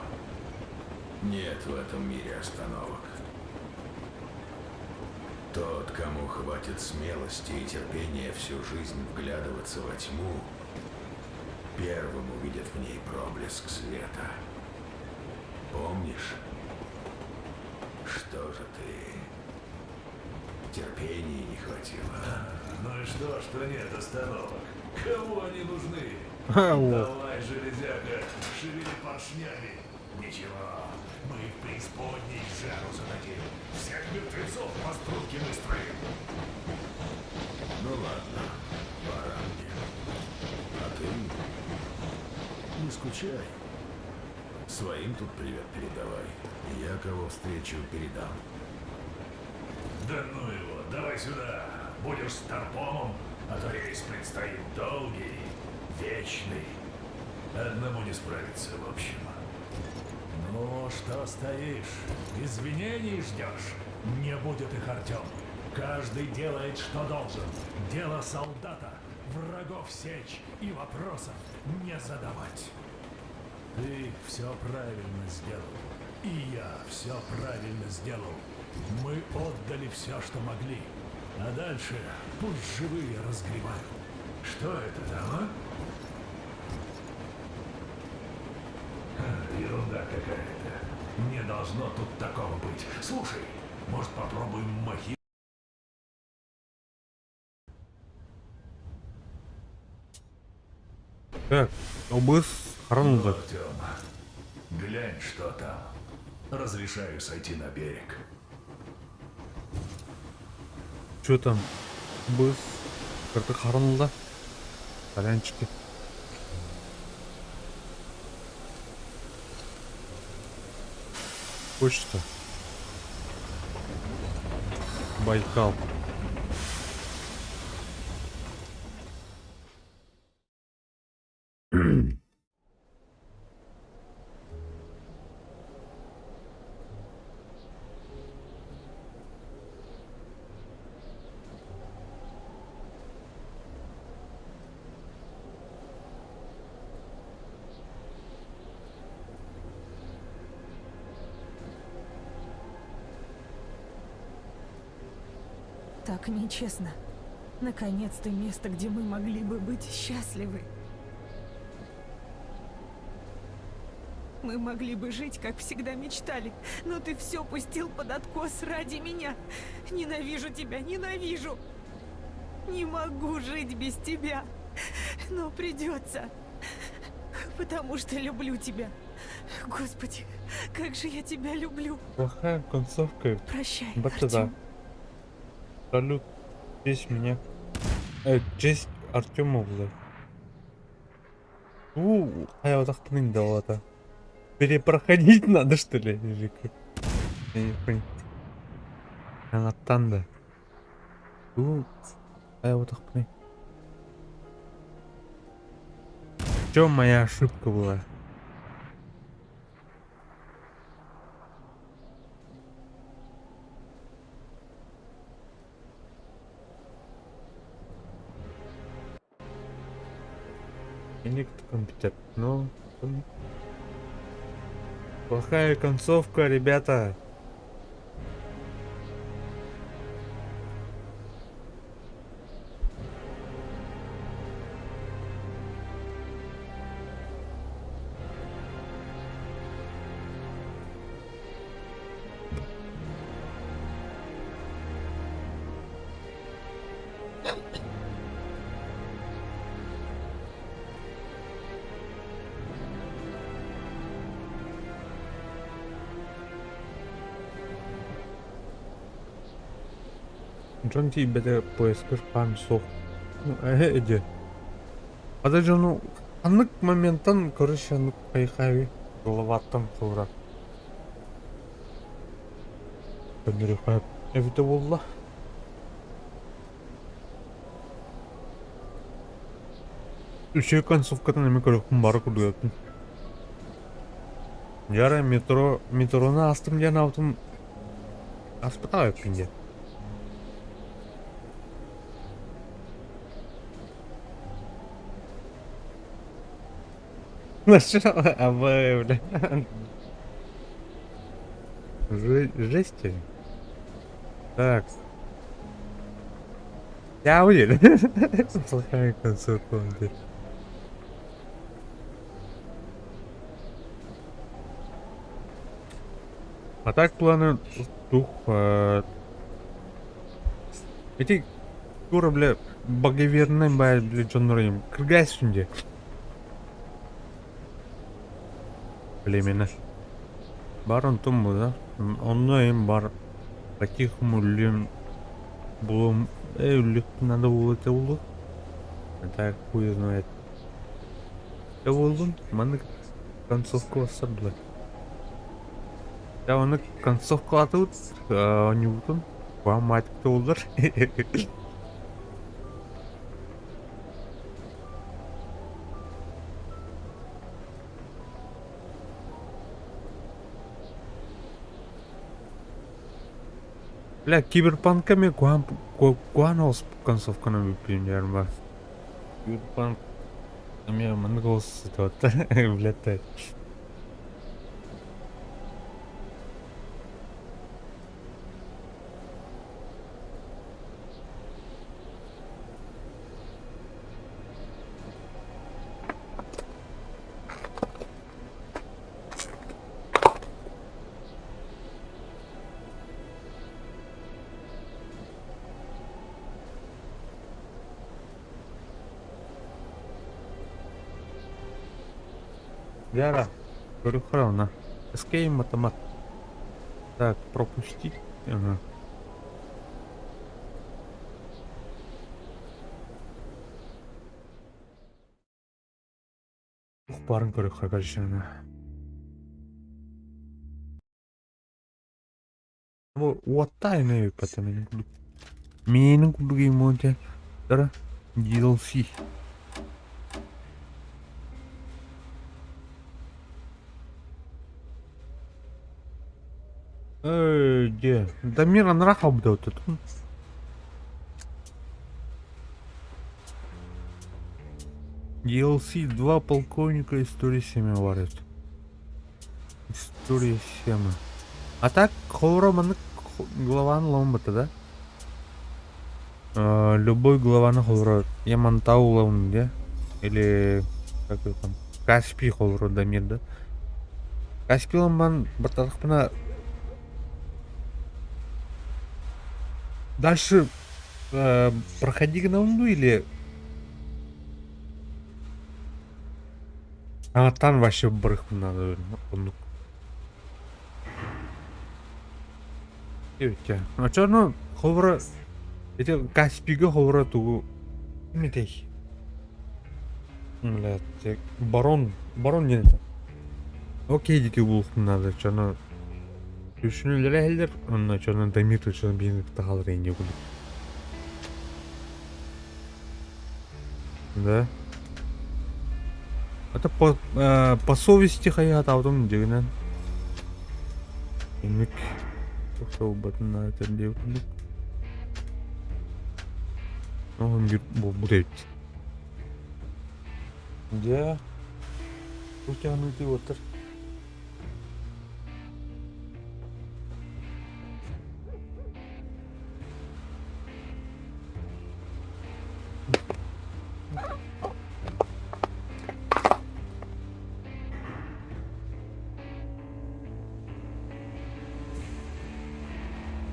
Speaker 11: Нет в этом мире остановок. Тот, кому хватит смелости и терпения всю жизнь вглядываться во тьму, первым увидит в ней проблеск света. Помнишь? Что же ты? Терпения не хватило, а?
Speaker 4: Ну и что, что нет остановок? Кому они нужны?
Speaker 2: Ха, лох.
Speaker 4: Давай, железяка, шевели поршнями. Ничего, мы их преисподней жару зададим. Всех мертвецов по струнке выстроим.
Speaker 11: Ну ладно, пора мне. А ты не скучай. Своим тут привет передавай. Я кого встречу, передам.
Speaker 4: Да ну его, давай сюда. Будешь старпомом, а то рейс предстоит долгий, вечный. Одному не справиться, в общем. Ну, что стоишь? Извинений ждешь? Не будет их, Артем. Каждый делает, что должен. Дело солдата. Врагов сечь и вопросов не задавать. Ты все правильно сделал. И я все правильно сделал. Мы отдали все, что могли. А дальше пусть живые разгребают. Что это там, а? Ха, Ерунда какая-то. Не должно тут такого быть. Слушай, может попробуем мохи
Speaker 2: Так, обыс харанылды.
Speaker 4: Артем, глянь, что там. Разрешаю сойти на берег.
Speaker 2: Че там? Быс. Карты харанылды. Солянчики. Почта. Байкал.
Speaker 8: Так нечестно. Наконец-то место, где мы могли бы быть счастливы. Мы могли бы жить, как всегда мечтали, но ты все пустил под откос ради меня. Ненавижу тебя, ненавижу. Не могу жить без тебя, но придется, потому что люблю тебя. Господи, как же я тебя люблю.
Speaker 2: Плохая концовка.
Speaker 8: Прощай,
Speaker 2: Бачча да.
Speaker 8: Артем.
Speaker 2: Салют. Честь меня. Честь Артема буолар. Уу, хайа да Перепроходить надо, что ли? Или как? Я не понял. Саҥаттан да. Уу, хайа В чем моя ошибка была? Компьютер. Ну, плохая концовка, ребята. Дьон тиийбэтэ поездка хаан суох. Ээ Ата дьону ханнык моментан короче оннук хайхави головаттан холура көннөрүөххэ эбитэ буолла. Үчүгэй концовкатын эмэ көрүөхпүн бары курдук Яра метро метрону астым диэн аабытым аспытаҕа эппин диэн. Абы, бля. Жесть. Так. Я уверен. Плохая концовка. А так планы дух эти тура бля багаверный бля дьоннорум кыргаас сүнде племена бар онтум бу да онно им бар по-тихому үлүм булум э надо было это булу так хуй знает э буоллун маннык концовка бассар була Я оны концовкалатыбыт оонньуубутун куһаҕан буоллар Бля, киберпанка мен куһаҕан куһаҕан олус концовканы бүппүн бар. Киберпанк эмиэ маннык олус сытыаттар блядь. Вера, көрү Escape математ. Так, пропустить. Ага. Туох баарын көрүөххэ короче Бу уоттаа эмэ эбиппэтэ мин курдук. Миэнин курдук иммунитет DLC. Эй, де. Дамир анара хаалбыта тут. DLC 2 полковника истории 7 варят. История 7. А так, холоро маннык главаны ылан да? Любой главаны холоро Ямантау ылабын де? Или как его там? Каспий холоро Дамир да? Каспий ылан бартарахпына Дальше проходи гынабын дуу или Аҥаттан вообще барыахпын наада оннук. Эбиттэ. Оччону холобура ити Каспийга холобура тугу ким этэй? Блядь, барон, барон диэн этэ. Окей диэки булуохпун наада оччону Үсүн үлэлэһэллэр, онно оччону Дамир оччону биһиги кытта хаалар инньэ курдук. Да. Это по, э, по совести хайаатаабытым дьигинэн. Инник тохтобутун наада диэбит курдук. Оһон биир буолбут эбит. Дьэ, тутаныты отыр.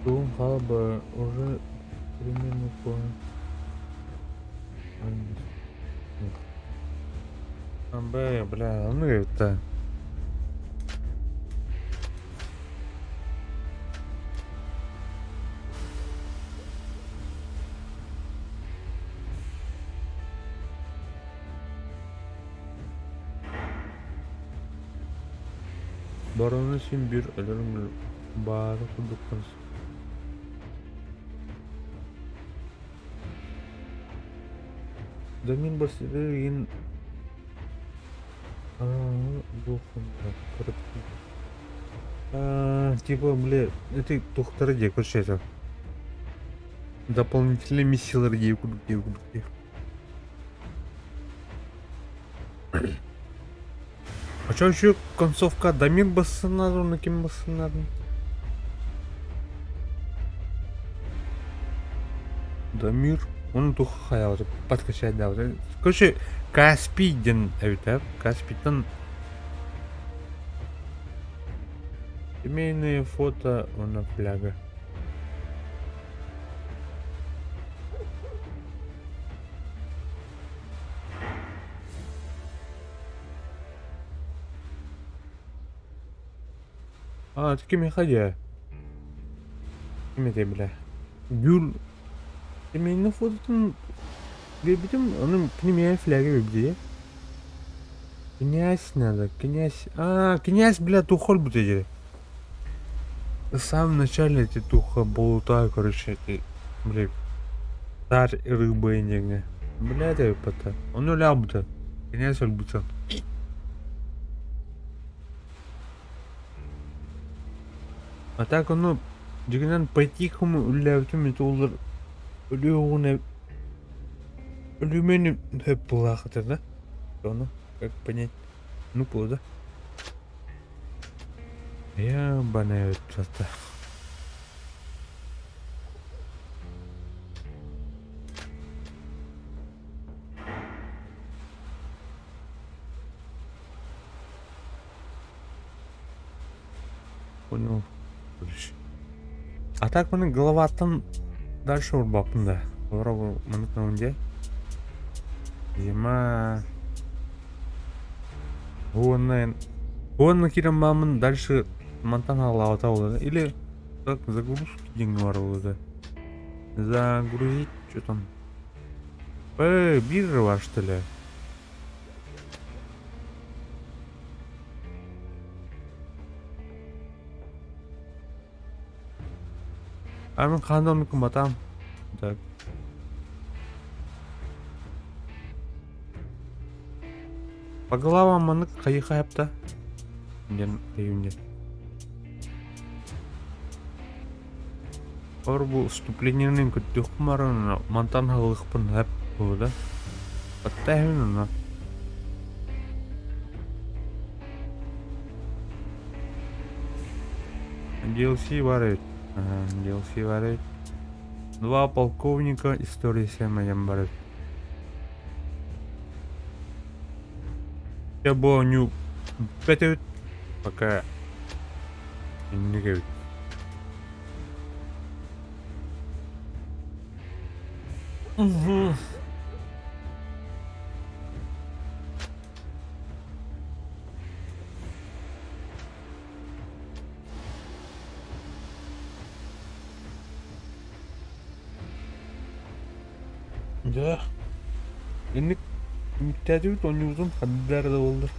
Speaker 2: Дом хаба уже примерно по Бля, бля, ну это. Барону син биир өлөрүм баары курдукпун. Да мин барсыгын Типа, бля, это тухтары дии, короче, это дополнительные миссиялар дии курдук дии курдук дии. А что еще концовка Дамир бассыннар, оны ким бассыннар? Дамир, он тух хаябыт, подкачать да. Короче, Каспий диэн эбит ээ. Каспийтан семейные фото уонна фляга. А, это кимиэхэ дии? Ким этэй бля? Гүл семейный фототун биэрбитим, ону кини миэхэ фляга биэрбитэ. Князь надо, князь. А, князь, бля, тухоль будет. В самом начале эти туха болута, короче, эти, бля, царь рыбы не. Бля, это пота. Он улябта. Князь ольбута. А так ону дьиҥинэн по-тихому үлэлээбитим ити улар өлүөҕүнэ өлүмэни сөп буолаах этэ да ону как понять ну да Ебаная это. Понял. А так маны головаттан дальше урбаппын да. Олору маннык дьэ. Зима. Уонна уонна киирэн маамын дальше мантан хаалаабата буолла Или так загрузки диэҥҥэ барар буолла Загрузить что там? Э, биржа бар что ли? А мин хаһан да оннук гымматаам. Так. По главам маннык хайыха хапта. Диэн өйүн диэн. Ор бу вступлениенин көрдөхпүн баран мантан хаалыахпын сөп буолла. Баттааһын онно. DLC бар эбит. DLC бар эбит. Два полковника история Сэма диэн бар эбит. Я бу оонньуу бүппэт эбит. Пока инник эбит. Угу. Дьэ, инник түмүктээтибит оонньуубутун ханна да буоллар.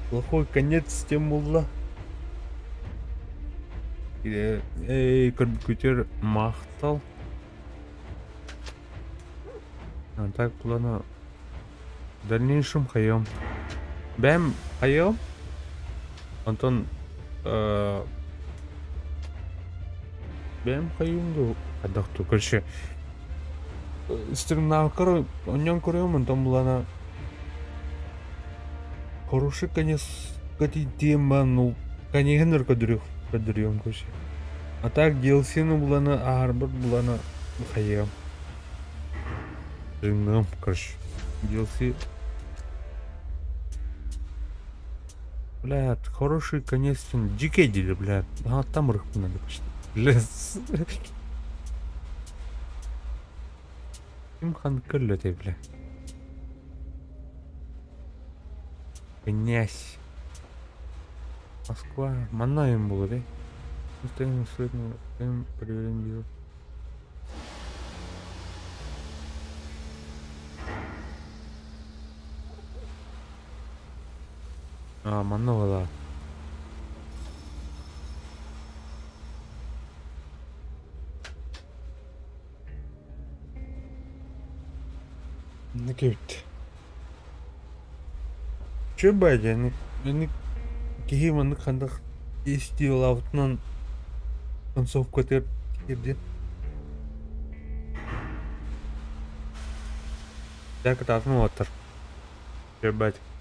Speaker 2: Плохой конец тем буолла. Эй, көрбүккүтүгэр махтал. А так плана в дальнейшем хайыам. Бэм хайыам. Онтон бэм хайыам дуу хайдах дуу короче стримнаахкар онньон көрүөм онтон булана хороший конец тема ну конеһын өр көрдөрүөх көрдөрүөм короче а так DLC-ны буланы аарбыт буланы хайыам Жиҥныам короче DLC Блядь, хороший конец дикий дили, блядь. Ага, там рыхпы надо почти. Блядь. Ким хан көллөтей, бля. Князь. Москва. Манна им было, да? Мы стоим, стоим, проверим дело. А, манна была. Кэбит. Чө баайдьа, киһи маннык ханнык истиилаабытынан концовкатыгар тиэрдиэн. Дьэ кытаатын уолаттар. Чө баайдьа.